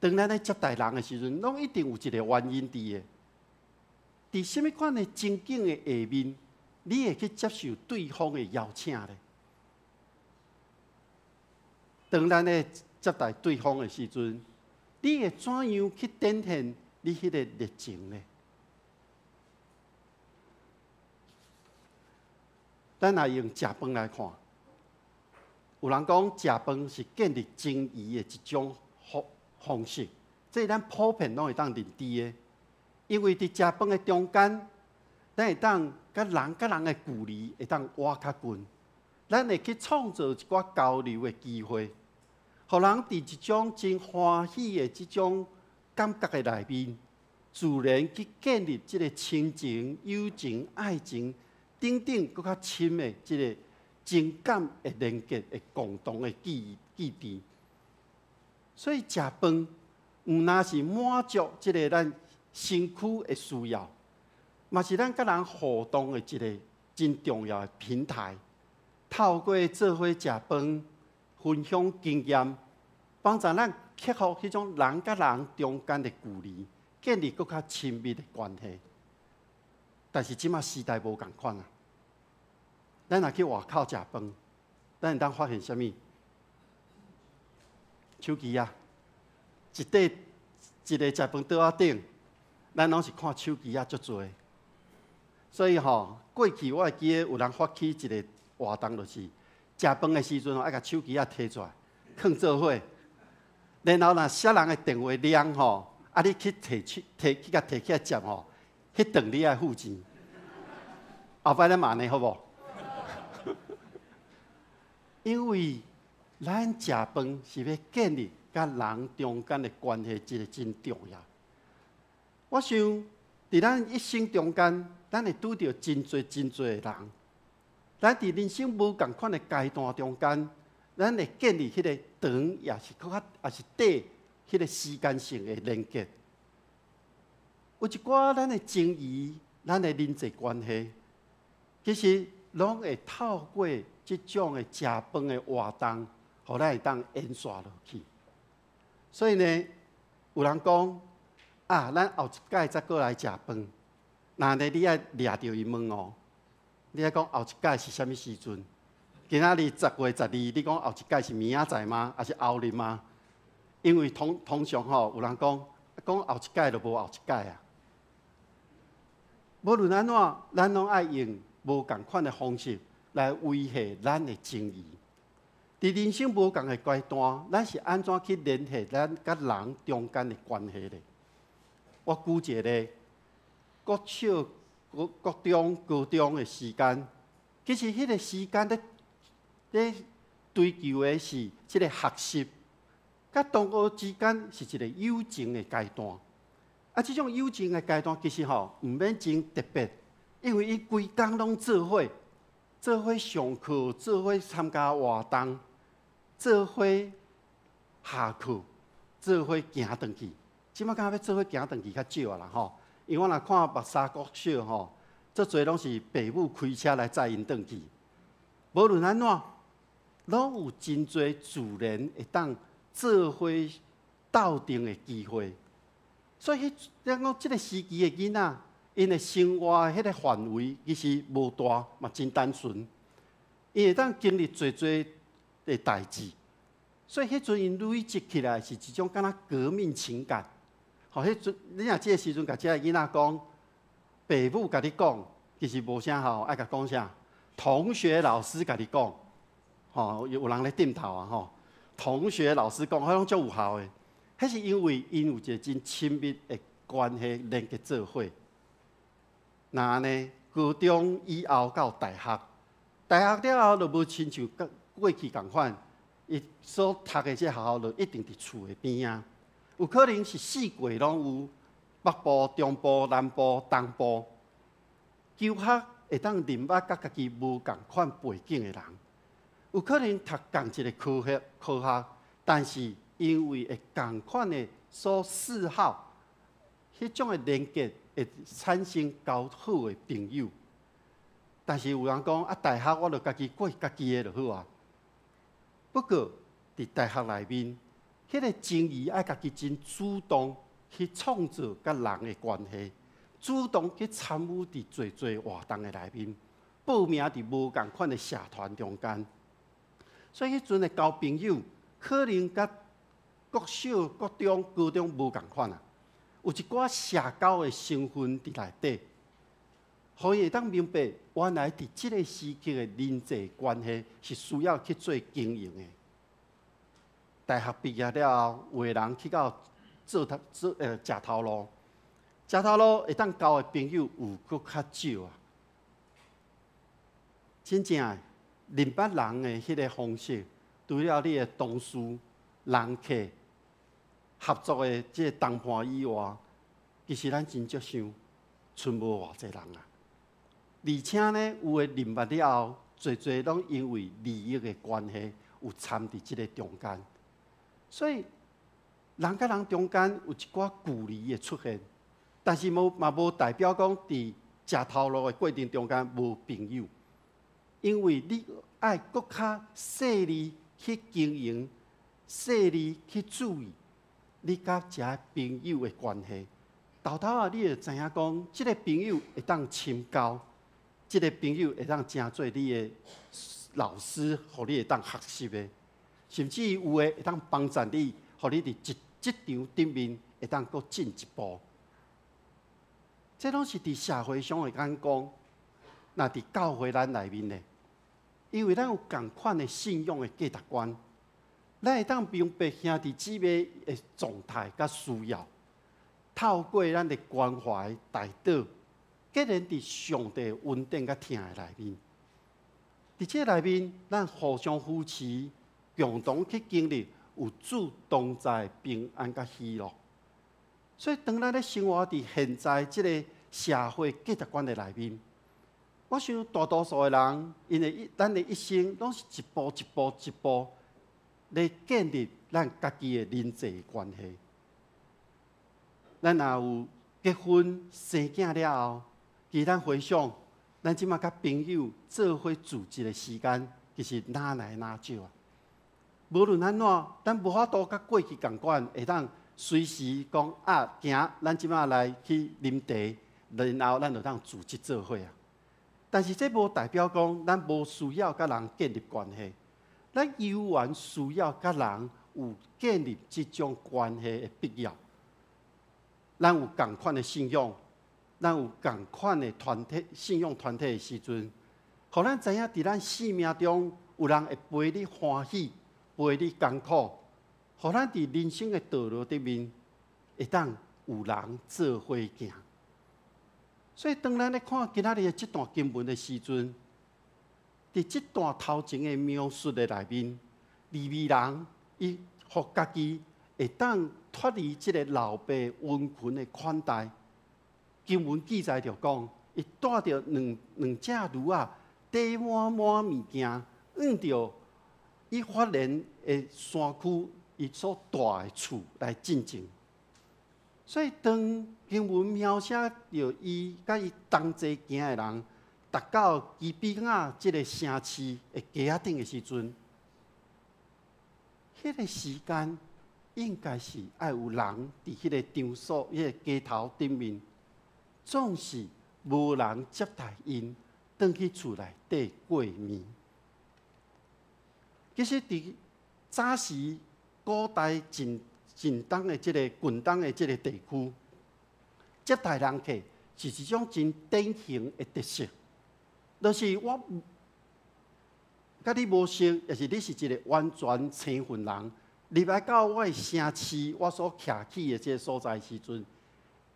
當咱咧接待人的時陣，攏一定有一個原因佇的。佇啥物款的情景的下面，你會去接受對方的邀請咧？當咱咧接待對方的時陣，你會怎樣去展現你彼個熱情呢？咱來用食飯來看，有人講食飯是建立情誼的一種方式，這咱普遍攏會當認知的。因為佇食飯的中間，咱會當佮人佮人的距離會當倚較近，咱會去創造一寡交流的機會，予人佇一種真歡喜的這種感覺的內面，自然去建立這個親情、友情、愛情等等閣較深的這個情感的連結的共同的記憶記憶。所以食飯毋但是滿足這個咱身軀的需要，嘛是咱佮人互動的一個真重要的平台。透過做伙食飯、分享經驗，幫助咱克服彼種人佮人中間的距離，建立閣較親密的關係。但是這馬時代無仝款啊！咱若去外口食飯，咱會當發現啥物？手機啊，一塊一个食飯桌仔頂，咱攏是看手機仔足濟。所以吼，過去我會記得有人發起一個活動，就是食飯的時陣吼，愛共手機仔提出來，囥做伙。然後若啥人的電話響吼，啊，你去提去提去共提起來接吼，彼頓你愛付錢。後擺咱嘛按呢好無？因為咱食飯是欲建立佮人中間的關係，這個真重要。我想，佇咱一生中間，咱會拄著真濟真濟的人。咱佇人生無仝款的階段中間，咱會建立彼個長，抑是閣較，抑是短，彼個時間性的連結。有一寡咱的情誼，咱的人際關係，其實攏會透過這種的食飯的活動，予咱會當延續落去。所以呢，有人講啊，咱後一擺再閣來食飯，若呢你愛掠著伊問哦，你愛講後一擺是啥物時陣？今仔日10月12，你講後一擺是明仔載嗎？抑是後日嗎？因為通常吼，有人講講後一擺就無後一擺啊。無論按怎，咱攏愛用無仝款的方式來維繫咱的情誼。佇人生無仝的階段，咱是按怎去聯繫咱佮人中間的關係咧？我舉一個例，國小、國中、高中的時間，其實彼個時間咧咧追求的是這個學習，佮同學之間是一個友情的階段。啊，這種友情的階段其實吼毋免真特別，因為伊規工攏做伙，做伙上課，做伙參加活動，做伙下課，做伙行轉去。這馬感覺欲做伙行轉去較少啊啦吼，因為我若看木柵國小吼，足濟攏是爸母開車來載𪜶轉去。無論按怎，攏有真濟自然會當做伙鬥陣的機會。所以，彼咱講這個時期的囡仔，𪜶的生活彼個範圍其實無大，嘛真單純。𪜶會當經歷濟濟的代誌，所以彼陣𪜶累積起來是一種敢若革命情感。吼，彼陣你若這個時陣共這个囡仔講，爸母共你講，其實無啥效，愛共講啥？同學老師共你講，吼，有人咧點頭啊吼。同學老師講，彼攏足有效的。彼是因為𪜶有一個真親密的關係連結做伙。若按呢，高中以後到大學，大學了後就無親像過去仝款，伊所讀的這個學校就一定佇厝的邊仔，有可能是四界攏有，北部、中部、南部、東部，求學會當認捌佮家己無仝款背景的人，有可能讀仝一個科學科學，但是因為會仝款的所嗜好，彼種的連結會產生交好的朋友。但是有人講啊，大學我就家己過家己的就好啊。不過佇大學內面，彼个情誼愛家己真主動去創造佮人的關係，主動去參與佇濟濟活動的內面，報名佇無仝款的社團中間。所以彼陣的交朋友，可能佮國小、國中、高中無仝款啊，有一寡社交的成分佇內底，予伊會當明白，原來佇這个時期的人際關係是需要去做經營的。大學畢業了後，有的人去到做頭做食頭路，食頭路會當交的朋友有閣較少啊。真正的認捌人的彼个方式，除了你的同事、人客、合作的這个同伴以外，其實咱真少想，賰無偌濟人啊。而且呢，有的認捌了後，濟濟攏因為利益的關係，有摻佇這个中間。所以人佮人中間有一寡距離會出現，但是無嘛無代表講佇食頭路的過程中間無朋友，因為你愛閣較細膩去經營，細膩去注意你佮遮朋友的關係。沓沓仔，你會知影講，這个朋友會當深交，這个朋友會當成做你的老師，予你會當學習的，甚至有的會當幫助你，予你佇職職場頂面會當閣進一步。這攏是佇社會上的眼光，若佇教會咱內面呢，因為咱有仝款的信仰的價值觀，咱會當明白兄弟姊妹的狀態佮需要，透過咱的關懷代禱，既然佇上帝恩典佮疼的內面，佇這內面，咱互相扶持，共同去經歷有主同在平安佮喜樂。所以，當咱咧生活佇現在這个社會價值觀的內面，我想大多數的人，𪜶的一咱的一生，攏是一步一步一步咧建立咱家己的人際關係。咱若有結婚生囝了後，其實咱回想，咱這馬佮朋友做伙聚一個時間，其實哪來哪少啊？無論按怎，咱無法度佮過去仝款，會當隨時講啊，行，咱這馬來去啉茶，然後咱就當組織做伙啊。但是這無代表講咱無需要佮人建立關係，咱猶原需要佮人有建立這種關係的必要。咱有仝款的信仰，咱有仝款的團體信仰團體的時陣，予咱知影佇咱生命中有人會陪你歡喜，陪你艱苦，予咱佇人生的道路頂面會當有人做伙行。所以，當咱咧看今仔日的這段經文的時陣，佇這段頭前的描述的內面，利未人伊予家己會當脫離這个老爸溫群的款待。經文記載著講，伊帶著兩兩隻驢仔，綴滿滿物件，向著以法蓮的山區，伊所蹛的厝來進前。所以，當經文描寫著伊佮伊同齊行的人，達到基比亞這个城市的街仔頂的時陣，彼个時間應該是愛有人佇彼個場所、彼個街頭頂面，總是無人接待𪜶，轉去厝內底過暝。其實，佇早時古代近近東的這个近東的這个地區，接待人客是一種真典型的特色。就是我佮你無熟，抑是你是一个完全生份人，入來到我的城市，我所徛起的這个所在時陣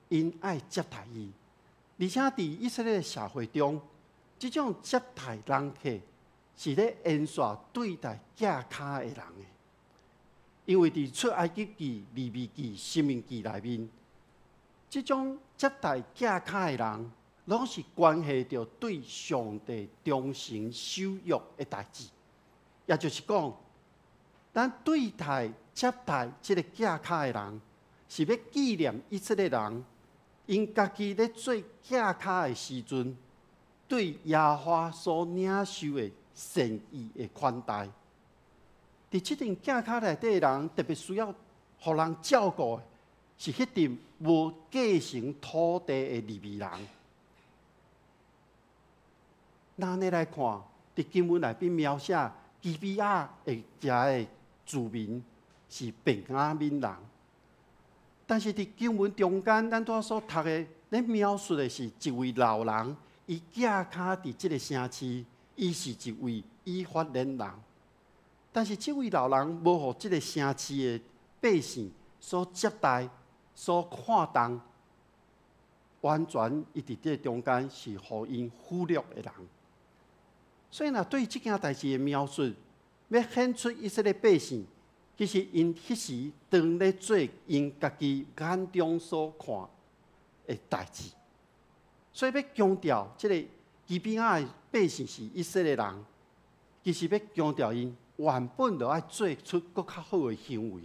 ，𪜶愛接待伊。而且佇以色列社會中，這種接待人客是咧延續對待寄跤的人的。因為佇出埃及記、利未記、申命記內面，這種接待寄跤的人，攏是關係著對上帝忠誠守約的代誌。也就是講，咱對待接待這个寄跤的人，是欲紀念以色列人，𪜶家己咧做寄跤的時陣，對耶和華所領受的善意的款待。佇這陣寄跤內底的人，特別需要予人照顧的是彼陣無繼承土地的利未人。若按呢來看，佇經文內面描寫基比亞的遮的住民是便雅憫人，但是佇經文中間，咱拄仔所讀的，咧描述的是一位老人，伊寄跤佇這个城市，伊是一位以法蓮人，但是這位老人無予這个城市的百姓所接待、所看重，完全伊佇這个中間是予𪜶忽略的人。所以，若對這件代誌的描述，欲顯出以色列百姓，其實𪜶彼時當咧做𪜶家己眼中所看的代誌。所以，欲強調這個基比亞的百姓是以色列人，其實欲強調𪜶原本就愛做出閣較好的行為。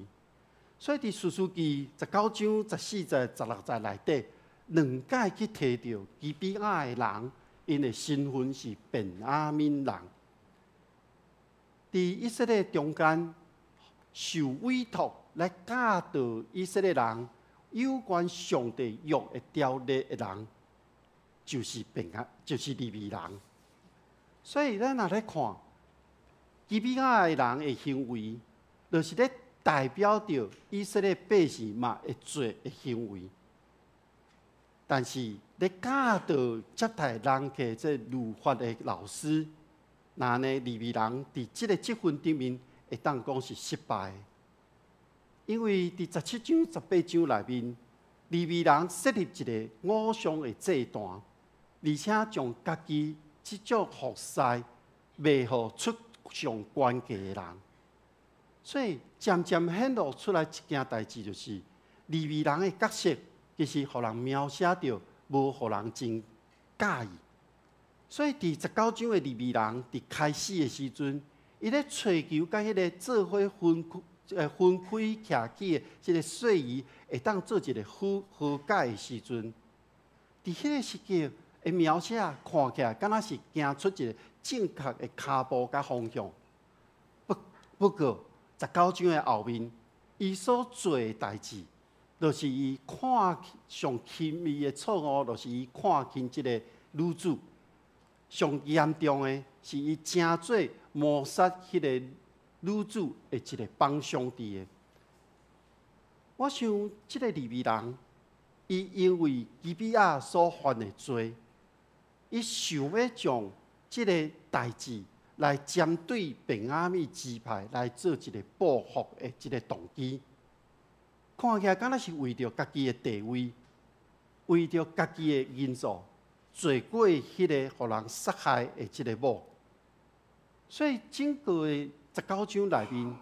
所以，佇士師記19章14節、16節內底，兩擺去提著基比亞的人，𪜶的身份是便雅憫人。佇以色列中間受委託來教導以色列人有關上帝約的條例的人，就是便雅，就是利未人。所以咱若來看基比亞的人的行為，就是咧代表著以色列百姓嘛會做的行為。但是咧教導接待人客這律法的老師，若按呢利未人佇這个職分頂面會當講是失敗的，因為佇17章、18章內面，利未人設立一个偶像的祭壇，而且將家己這種服侍賣予出上懸價的人，所以漸漸顯露出來一件代誌，就是利未人的角色，其實予人描寫著無予人真佮意。所以佇19章的利未人佇開始的時陣，伊咧揣求佮彼个做伙分開徛起的這个細姨會當做一个好和解的時陣，佇彼个時刻的描寫看起來，敢若是行出一个正確的跤步佮方向。不過19章的後面，伊所做的代誌，就是伊看上輕微的錯誤，就是伊看輕這个女子。上嚴重的是伊成做謀殺彼个女子的一个幫兇佇的。我想這个利未人，伊因為基比亞所犯的罪，伊想欲將這个代誌來針對便雅憫支派來做一个報復的這个動機，看起來敢若是為著家己的地位，為著家己的因素，做過彼个予人殺害的這个某。所以整個的19章內面，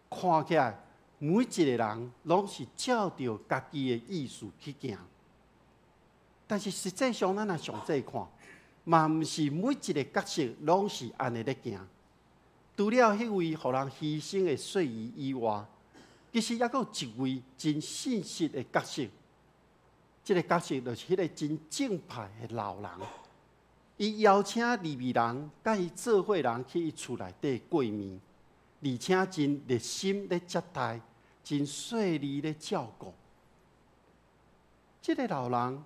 看起來每一個人攏是照著家己的意思去行，但是實際上咱若詳細看，嘛毋是每一个角色攏是按呢咧行。除了彼位予人犧牲的細姨以外，其實猶閣有一位真信實的角色。這个角色就是彼个真正派的老人，伊邀請利未人佮伊做伙人去伊厝內底過暝，而且真熱心咧接待，真細膩咧照顧。這个老人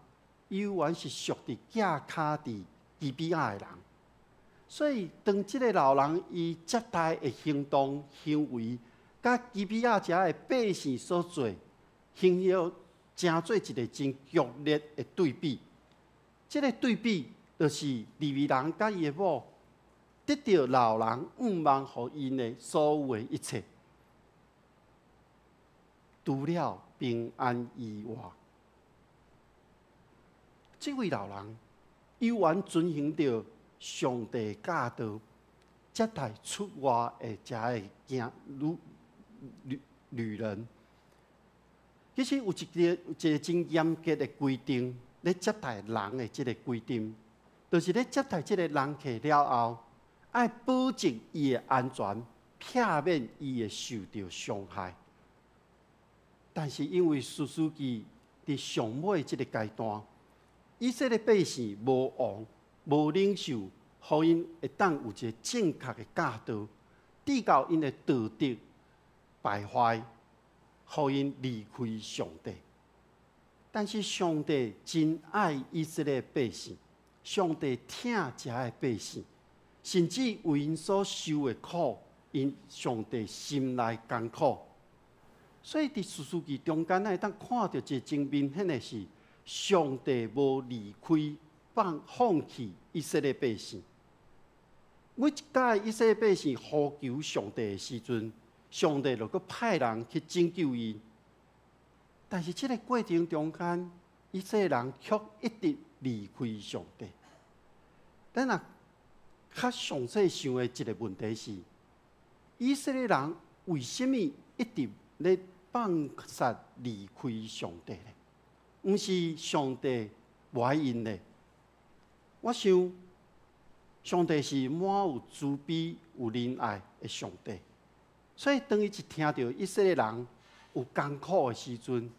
猶原是屬佇寄跤佇基比亞的人，所以當這个老人伊接待的行動行為，佮基比亞遮的百姓所做，形成成做一个真強烈的對比。這个對比就是利未人佮伊的某得著老人向望予𪜶的所有的一切，除了平安以外，這位老人猶原遵行著上帝教導，接待出外的遮的囝女人。其實有一個真嚴格的規定，咧接待人的這个規定，就是咧接待這个人客了後，愛保證伊的安全，避免伊會受著傷害。但是因為士師記佇上尾這个階段，以色列百姓無王、無領袖，予𪜶會當有一个正確的教導，直到𪜶的道德敗壞，予𪜶離開上帝。但是上帝真愛以色列百姓，上帝疼遮的百姓，甚至為𪜶所受的苦，𪜶上帝心內艱苦。所以佇士師記中間，咱會當看著一个真明顯的是，上帝無離開、放棄以色列百姓。每一擺以色列百姓呼求上帝的時陣，上帝就閣派人去拯救𪜶。但是這个過程中間，以色列人卻一直離開上帝。咱若較詳細想的一个問題是：以色列人為啥物一直咧放殺離開上帝呢？毋是上帝無愛𪜶呢？我想，上帝是滿有慈悲、有仁愛的上帝，所以當伊一聽著以色列人有艱苦的時陣，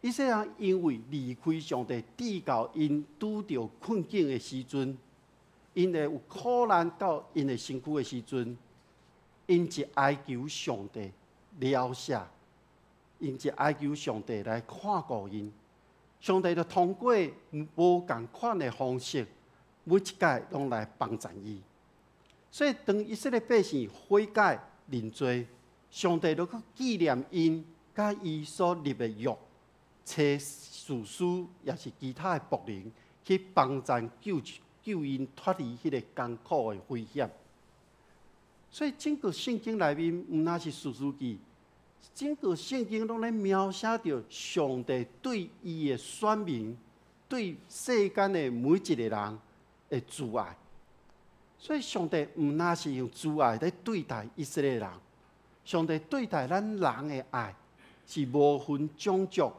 以色列人因為離開上帝，致到𪜶拄著困境的時陣，𪜶會有苦難到𪜶的身軀的時陣，𪜶一哀求上帝饒赦，𪜶一哀求上帝來看顧𪜶，上帝就通過無仝款的方式，每一擺攏來幫贊伊。所以當以色列百姓悔改認罪，上帝就閣紀念𪜶佮伊所立的約，差士師抑是其他的僕人去幫贊救𪜶脫離彼个艱苦的危險。所以整個聖經內面，毋但是士師記，整個聖經攏咧描寫著上帝對伊的選民、對世間的每一个人的慈愛。所以上帝毋但是用慈愛來對待以色列人，上帝對待咱人的愛是無分種族、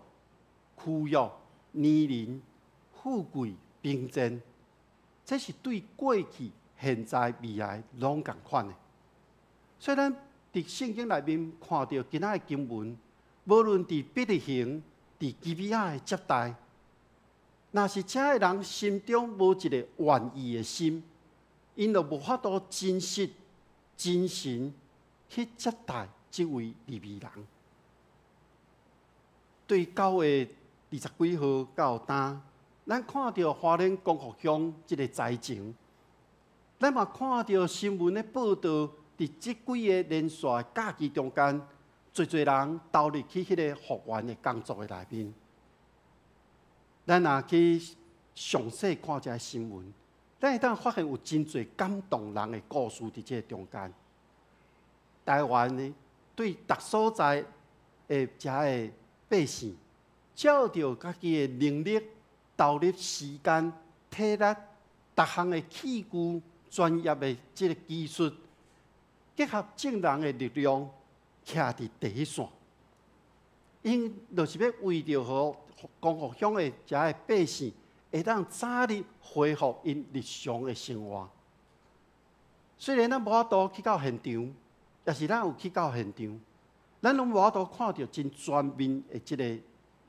區域、年齡、富貴、貧賤，這是對過去、現在、未來攏仝款的。所以咱佇聖經內面看著今仔的經文，無論佇伯利恆、佇基比亞的接待，若是遮的人心中無一個願意的心，𪜶就無法度真實、真誠去接待這位利未人。對9月20幾號到今，咱看著花蓮光復鄉這个災情，咱嘛看著新聞的報導，佇這幾个連續假期中間，濟濟人投入去彼个復原的工作的內面。咱若去詳細看這个新聞，咱會當發現有真濟感動人的故事佇這个中間。台灣呢，對逐所在的遮的百姓，照著家己的能力投入時間、體力、逐項的器具、專業的這个技術，結合眾人的力量，徛佇第一線。𪜶就是欲為著予光復鄉的遮的百姓，會當早日恢復𪜶日常的生活。雖然咱無法度去到現場，抑是咱有去到現場，咱攏無法度看著真全面的這个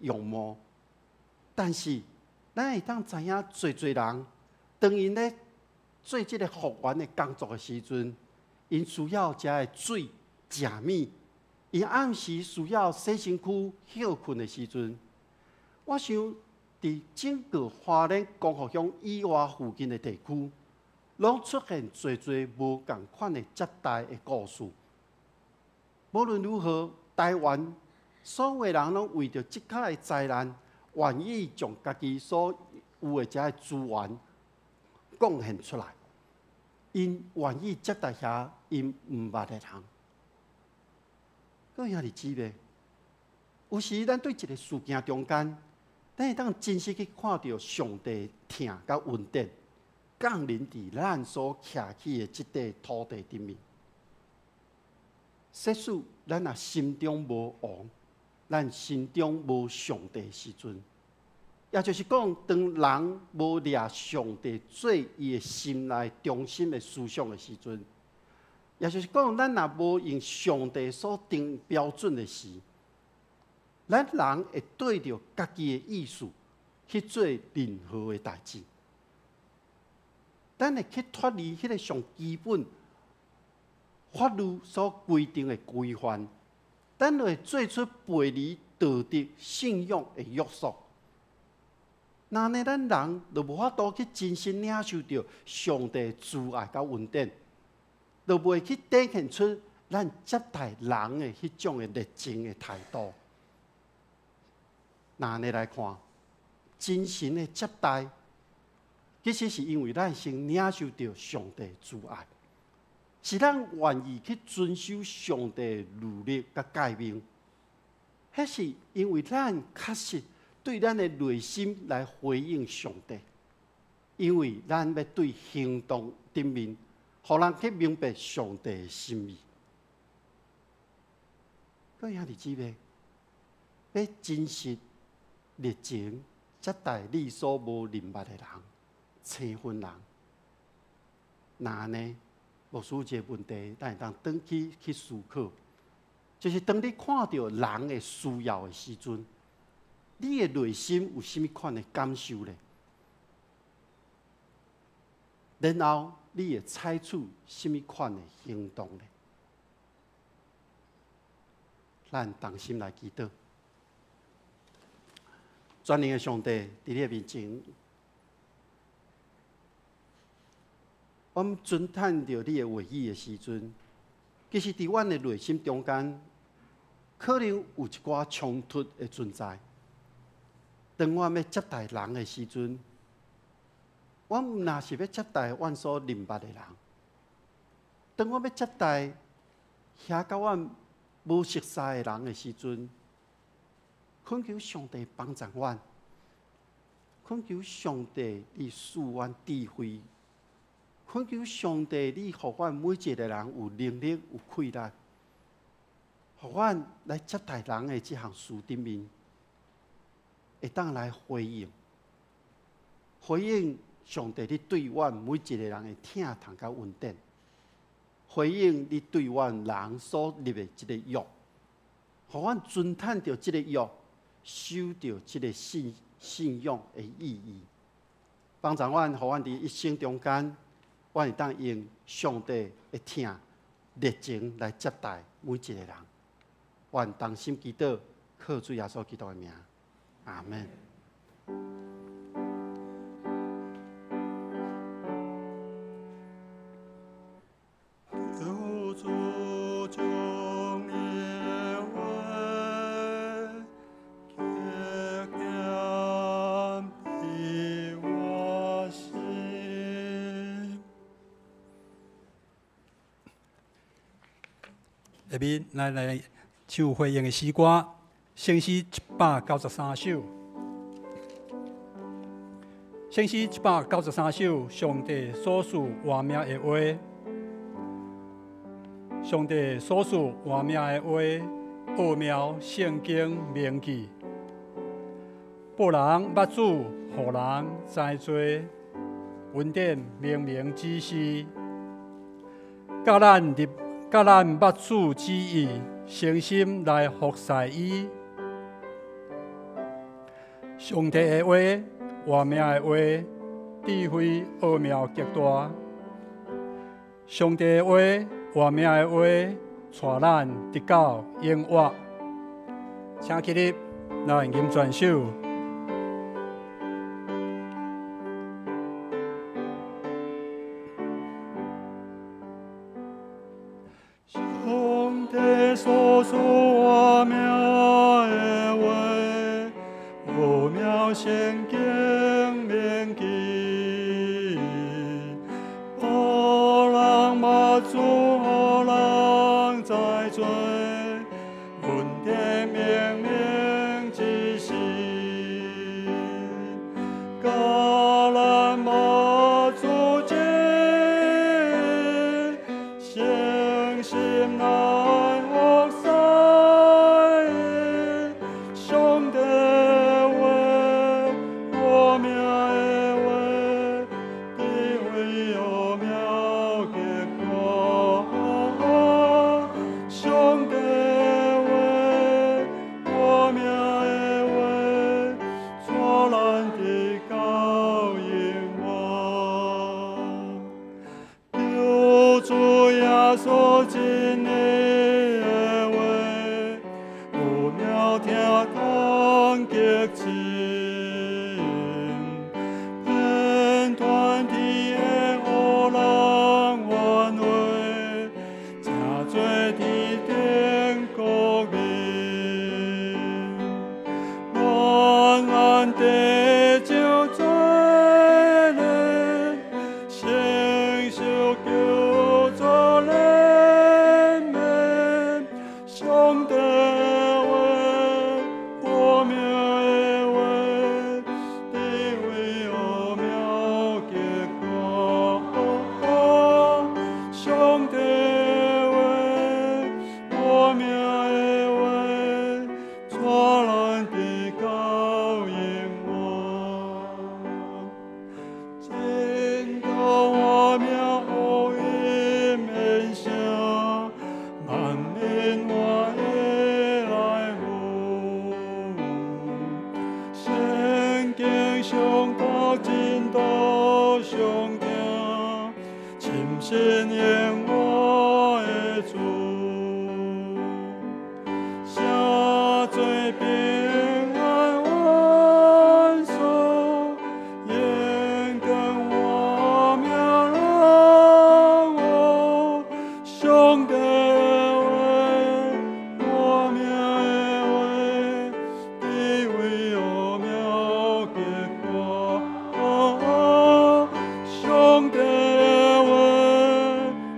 樣貌。但是，咱會當知影，濟濟人當𪜶咧做這个復原的工作的時陣，𪜶需要遮的水、食物，𪜶暗時需要洗身軀、歇睏的時陣，我想佇整個花蓮光復鄉以外附近的地區，攏出現濟濟無仝款的接待的故事。無論如何，台灣所有人攏為著這擺的災難，願意將家己所有的這个資源貢獻出來，𪜶願意接待遐𪜶毋捌的人。各位兄弟姊妹，有時咱對一个事件中間，咱會當真實去看著上帝疼佮恩典降臨佇咱所徛起的這塊土地頂面。即使咱若心中無王，咱心中無上帝時陣，也就是講，當人無掠上帝做伊的心內中心的思想的時陣，也就是講，咱若無用上帝所定標準的時，咱人會對著家己的意思去做任何的代誌，咱會去脫離彼个上基本法律所規定的規範，咱會做出背離道德信仰的約束。那呢，咱人就無法度去真實領受著上帝慈愛佮恩典，就袂去展現出咱接待人的彼種的熱情的態度。那呢來看，真誠的接待，其實是因為咱先領受著上帝慈愛，是咱願意去遵守上帝的律例佮誡命。彼是因為咱確實對咱的內心來回應上帝，因為咱欲對行動頂面，予人去明白上帝的心意。各位兄弟姊妹，欲真實熱情接待你所無認捌的人、生分人，那呢，牧師有一个問題，咱會當轉去去思考，就是當你看著人的需要的時陣，你的內心有啥物款的感受咧？然後你會採取啥物款的行動咧？咱同心來祈禱。全能的上帝，佇你的面前，我們尊嘆著你的話語的時陣，其實佇阮的內心中間，可能有一寡衝突的存在。當我欲接待人的時陣，我毋若是欲接待阮所認捌的人。當我欲接待遐佮阮無熟似的人的時陣，懇求上帝幫助阮，懇求上帝你賜阮智慧，懇求上帝你予阮每一个人有能力、有氣力，予阮來接待人的這項事頂面，會當來回應，回應上帝你對阮每一個人的疼痛佮恩典，回應你對阮人所立的這個約，予阮遵趁著這個約，守著這個信仰的意義，幫助阮，予阮佇一生中間，阮會當用上帝的疼、熱情來接待每一個人。阮同心祈禱，靠主耶穌基督的名，阿們。求主將你的話極簡佇我心。下面咱來唱回應的詩歌，聖詩193首。聖詩193首，上帝所賜活命的話，上帝所賜活命的話，奧妙聖經銘記，報人捌主，予人知罪，恩典明明指示，教咱入，教咱捌主旨意，誠心來服侍伊。上帝的話，活命的話，智慧奧妙極大。上帝的話，活命的話，帶咱得到永活。請起立，來吟全首。上帝所賜活命的話，奧妙聖經銘記，報人捌主，予人知罪，恩典明明指示，教咱捌主旨意，誠心來服侍伊。上帝話，活命的話，智慧奧妙極大。上帝話，活命的話，帶咱得到永活。求主耶穌真理的話，深信用我的主，写做平安万寿，永更我命人哦，上帝话，我命的话，智慧奥妙结果。上帝话，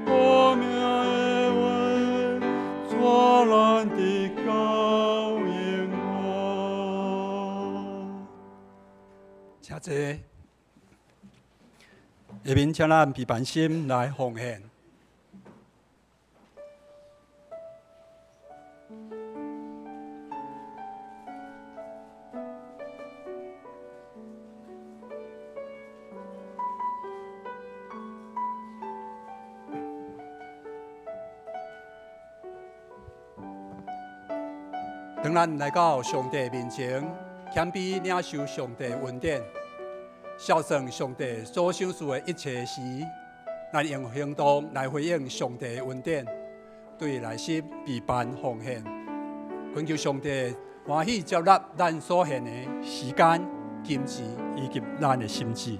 我命的话，带咱得到永活。请坐。下面请咱彼班心来奉献。当咱來到上帝面前，謙卑領受上帝恩典，孝順上帝所賞賜的一切時，咱用行動來回應上帝恩典，對內心備辦奉獻，懇求上帝歡喜接納咱所獻的時間、金錢以及咱的心智。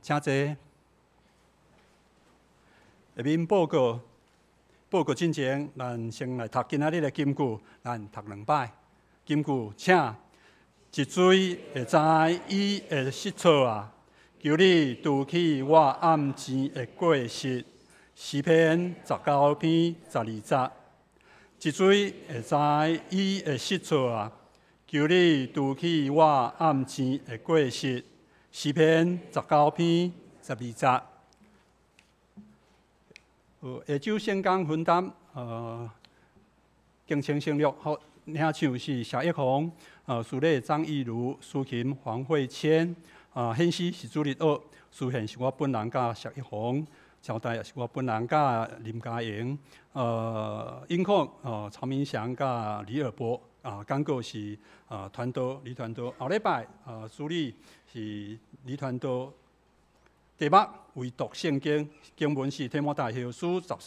請坐。下面報告進前，咱先來讀今仔日的金句，咱讀兩擺。金句，請一錐會知伊會失措啊！求你除去我暗錢的過失。詩篇19篇12節。一錐會知伊會失措啊！求你除去我暗錢的過失。詩篇19篇12節。下晝聖工分擔，敬請省略。好，領唱是謝益宏，司禮張義如，司琴黃慧谦，獻詩是主日學，司獻是我本人佮謝益宏，招待也是我本人佮林嘉瑩，音控曹明祥佮李爾博。啊，講告是團道李團道，後禮拜主禮是李團道。題目唯獨聖經，經文是提摩太後書3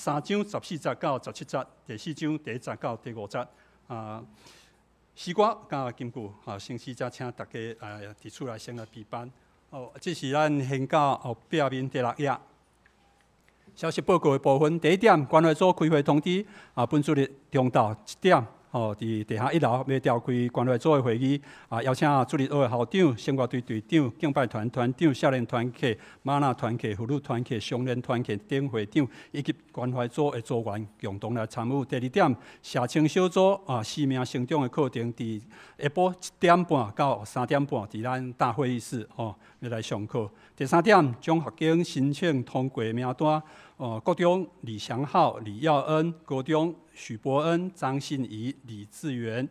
章14節到17節，第4章第1節到第5節。啊，詩歌佮金句，先試者請大家佇厝內先來備班。哦，這是咱宣教後壁面第6頁。消息報告的部分，第一點，關懷組開會通知，本主日中晝1點。吼，佇地下一樓欲召開關懷組的會議，啊，邀請主日學的校長、聖樂隊隊長、敬拜團團長、少年團契、嗎哪團契、婦女團契、少年團契等會長，以及關懷組的組員共同來參與。第二點，社青小組啊，生命成長的課程，佇下晡1點半到3點半，佇咱大會議室吼，欲來上課。第三點，獎學金申請通過名單，哦，國中李祥浩、李耀恩，高中許伯恩、張信儀、李志源，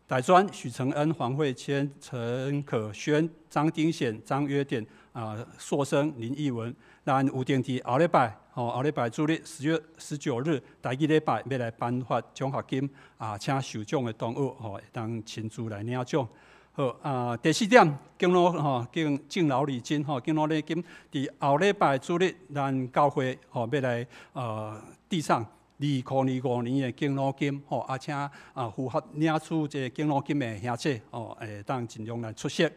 大專許承恩、黃慧謙、陳可軒、張丁顯、張約典，啊，碩生林義文。咱有定佇後禮拜，吼，後禮拜主日10月19日，台語禮拜欲來頒發獎學金，啊，請受獎的同學吼，會當親自來領獎。好啊，第四點，敬老吼，敬敬老禮金吼，敬老禮金，佇後禮拜主日，咱教會吼欲來遞上2025年的敬老金吼，啊，請啊符合領取這個敬老金的兄姐吼，會當盡量來出席。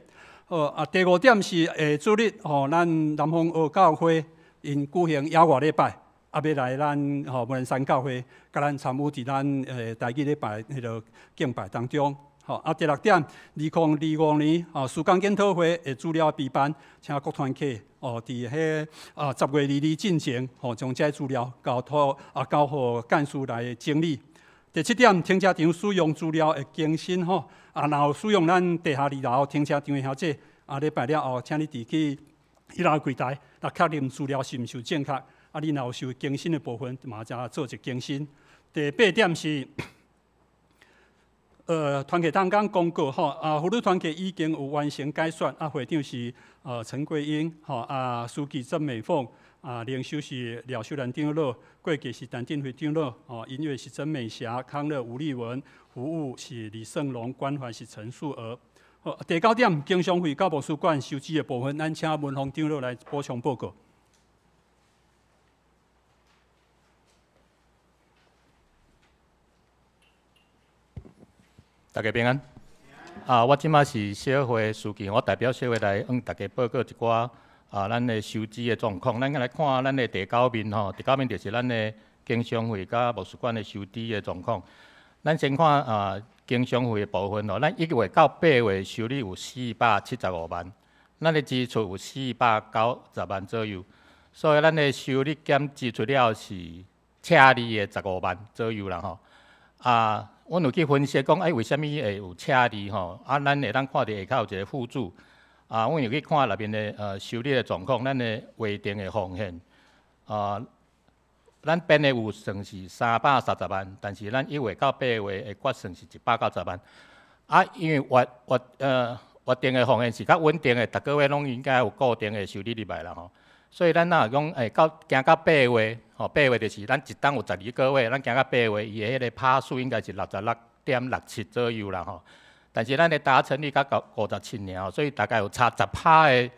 好啊，第五點是下主日吼，咱南豐學教會𪜶舉行野外禮拜，啊，欲來咱吼無人山教會，共咱參與佇咱台語禮拜彼个敬拜當中。吼，啊，第六點，2025年吼，事工檢討會的資料備辦，請各團契哦，佇彼啊10月22進前，吼，將這資料交托啊交予幹事來整理。第七點，停車場使用資料的更新吼，啊，若有使用咱地下二樓停車場的小姐，啊，禮拜了後，請你佇去一樓櫃台來確認資料是毋是正確，啊，你若有需更新的部分，嘛才做一更新。第八點是，團契同工公告吼，啊，婦女團契已經有完成改選，啊，會長是陳桂英，吼，啊，書記鄭美鳳，啊，靈修是廖秀蘭長老，會計是陳振輝長老，哦，音樂是曾美霞，康樂吳立文，服務是李勝龍，關懷是陳素娥。好，第九點，經商會佮牧師館收支的部分，咱請文峰長老來補充報告。大家平安。啊，我這馬是小會書記，我代表小會來向大家報告一寡啊，咱的收支的狀況。咱來看咱的第九面吼，第九面就是咱的經商會佮牧師館的收支的狀況。咱先看啊，經商會的部分吼，咱1月到8月收入有475萬，咱的支出有490萬左右，所以咱的收入減支出了是赤字的15萬左右啦吼。啊，阮有去分析講，欸，為啥物會有赤字吼？啊，咱會當看著下跤有一個附註，啊，阮有去看內面的收入的狀況，咱的劃定的奉獻，啊，咱編的預算是330萬，但是咱1月到8月的決算是190萬。啊，因為月定的奉獻是較穩定的，逐個月攏應該有固定的收入入來啦吼。所以咱若講，欸，到行到8月，吼，8月就是咱一冬有12個月，咱行到8月，伊的彼個趴數應該是66.67左右啦吼。但是咱的達成率才到57爾，所以大概有差10%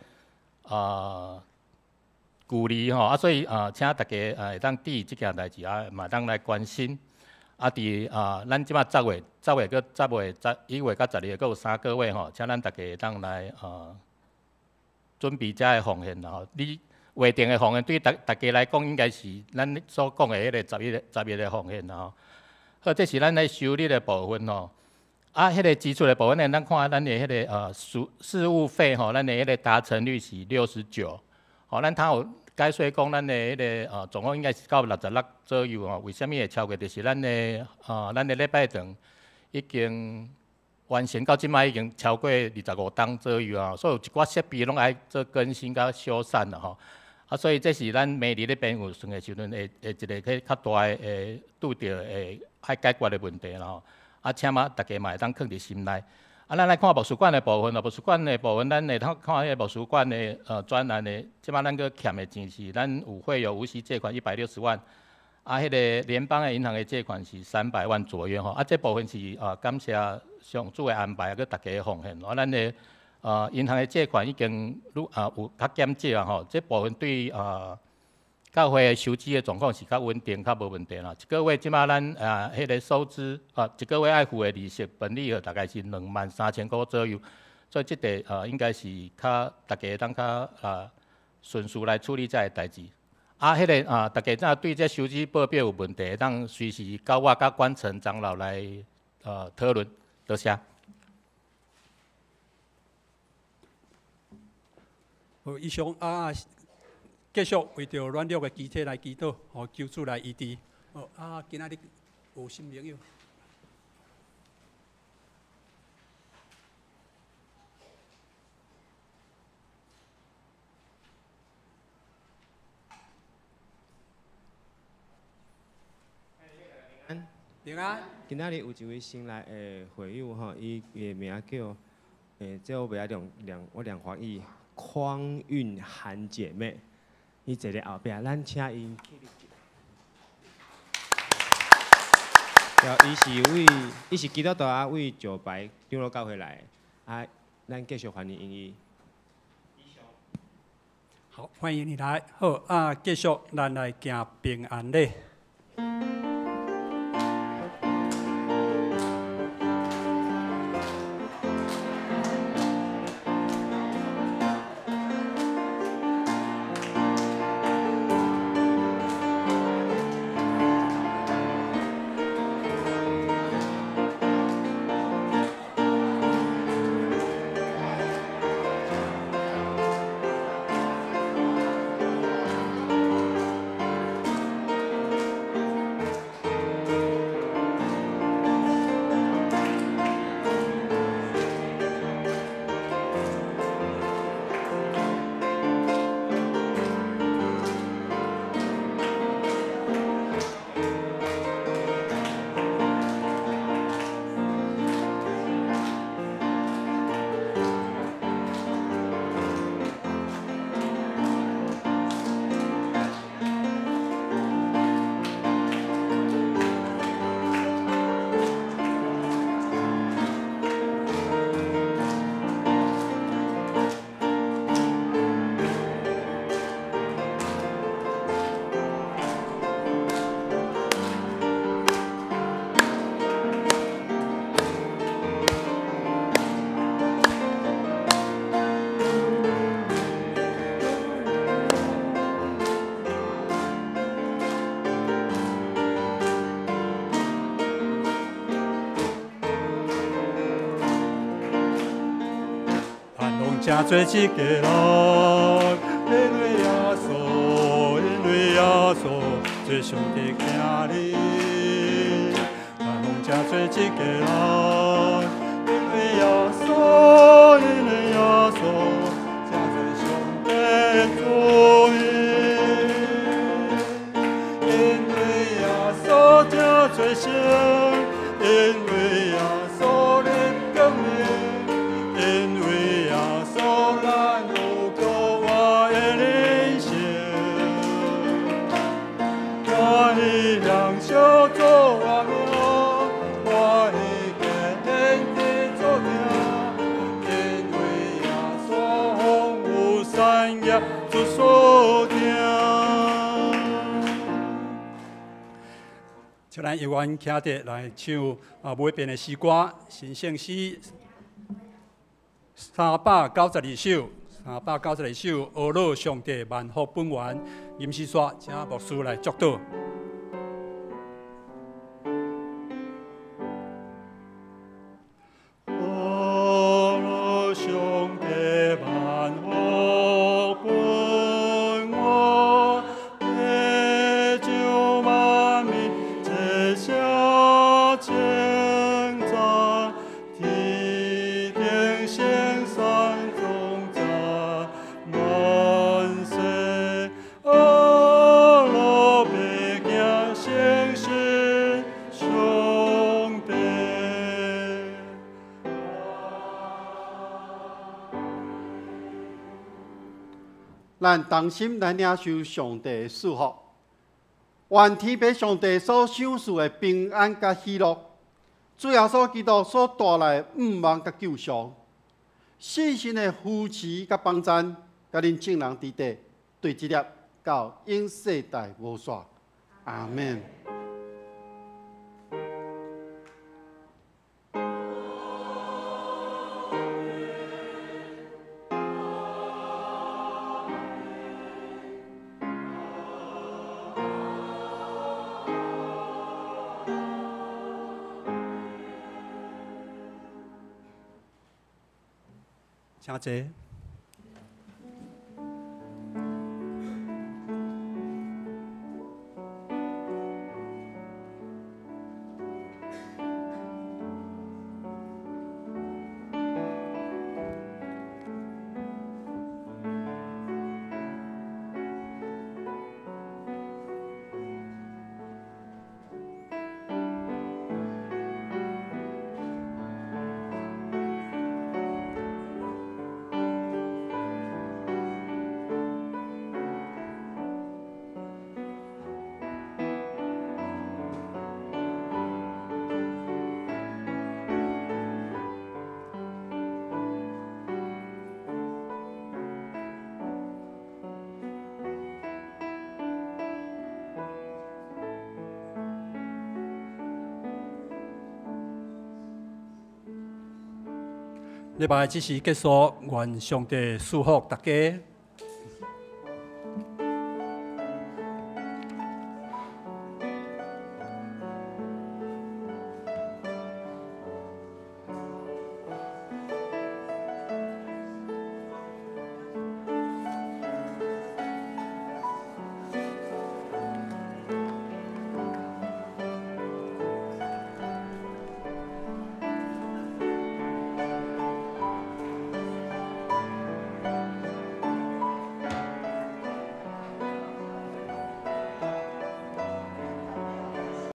的距離吼。啊，所以請大家會當注意這件代誌啊，嘛當來關心。啊，佇啊，咱這馬10月、10月閣10月、11月佮12月閣有3個月吼，請咱大家會當來準備這个奉獻啦吼。你劃定的奉獻對大家來講，應該是咱所講的彼個11個奉獻啦吼。好，這是咱的收入的部分吼。啊，彼個支出的部分呢，咱看咱的彼個事務費吼，咱的彼個達成率是69。吼，咱頭有解說講，咱的彼個總共應該是到66左右吼。為啥物會超過？就是咱的禮拜堂已經完成到這擺已經超過25冬左右啊，所以有一寡設備攏愛做更新佮修繕啦吼。啊，所以這是咱明年咧編預算的時陣，會一個去較大的會拄著會愛解決的問題啦吼。啊，請嘛大家嘛會當囥佇心內。啊，咱來看牧師館的部分咯，牧師館的部分，咱會通看彼個牧師館的專案的，這擺咱閣欠的錢是，咱有會有無息借款160萬，啊，彼個聯邦的銀行的借款是300萬左右吼。啊，這部分是感謝上主的安排，啊，閣大家的奉獻。啊，咱的銀行的借款已經愈有較減少啊吼。這部分對教會的收支的狀況是較穩定、較無問題啦。一個月這擺咱彼個收支啊，一個月愛付的利息本利大概是2萬3千塊左右，所以這個應該是較大家會當較順序來處理這个代誌。啊，彼個啊，大家若對這收支報表有問題，會當隨時佮我佮管層長老來讨论。多谢。好，以上啊，继续为著软弱的肢体来祈祷，予求主来医治。好啊，今仔日有新朋友。平安。今仔日有一位新来的会友吼，伊的名叫，这我袂晓念念，我念华语，匡韵涵姐妹，伊坐伫后壁，咱请𪜶起立。对，伊是位，伊是基督徒啊，位石牌长老教会来的，啊，咱继续欢迎伊。好，欢迎你来。好啊，继续咱来行平安礼。成做一家人，因为耶稣，因为耶稣，做上帝囝儿，咱拢成做一家人，因为耶稣，因为耶稣，成做上帝子民，因为耶稣成做圣，因为耶稣恁光明，因为耶稣咱有搁活的人生，我的享受做我命，我的坚定做命，因为耶稣丰有产业主所听。请咱一员徛伫来唱啊，无变的诗歌，神圣诗392首，392首，阿乐上帝万福本源，吟诗煞，请牧师来祝祷。阿乐上帝万福本源，地上万民齐声称赞，天顶圣山颂赞万世。阿乐必行诚实上帝。咱同心来领受上帝的祝福，愿天父上帝所赏赐的平安佮喜乐，主耶稣基督所带来的盼望佮救赎，圣神的扶持佮帮赞，佮恁众人伫底，对这粒到永世代无煞。阿们。請坐。禮拜這時結束，願上帝賜福大家。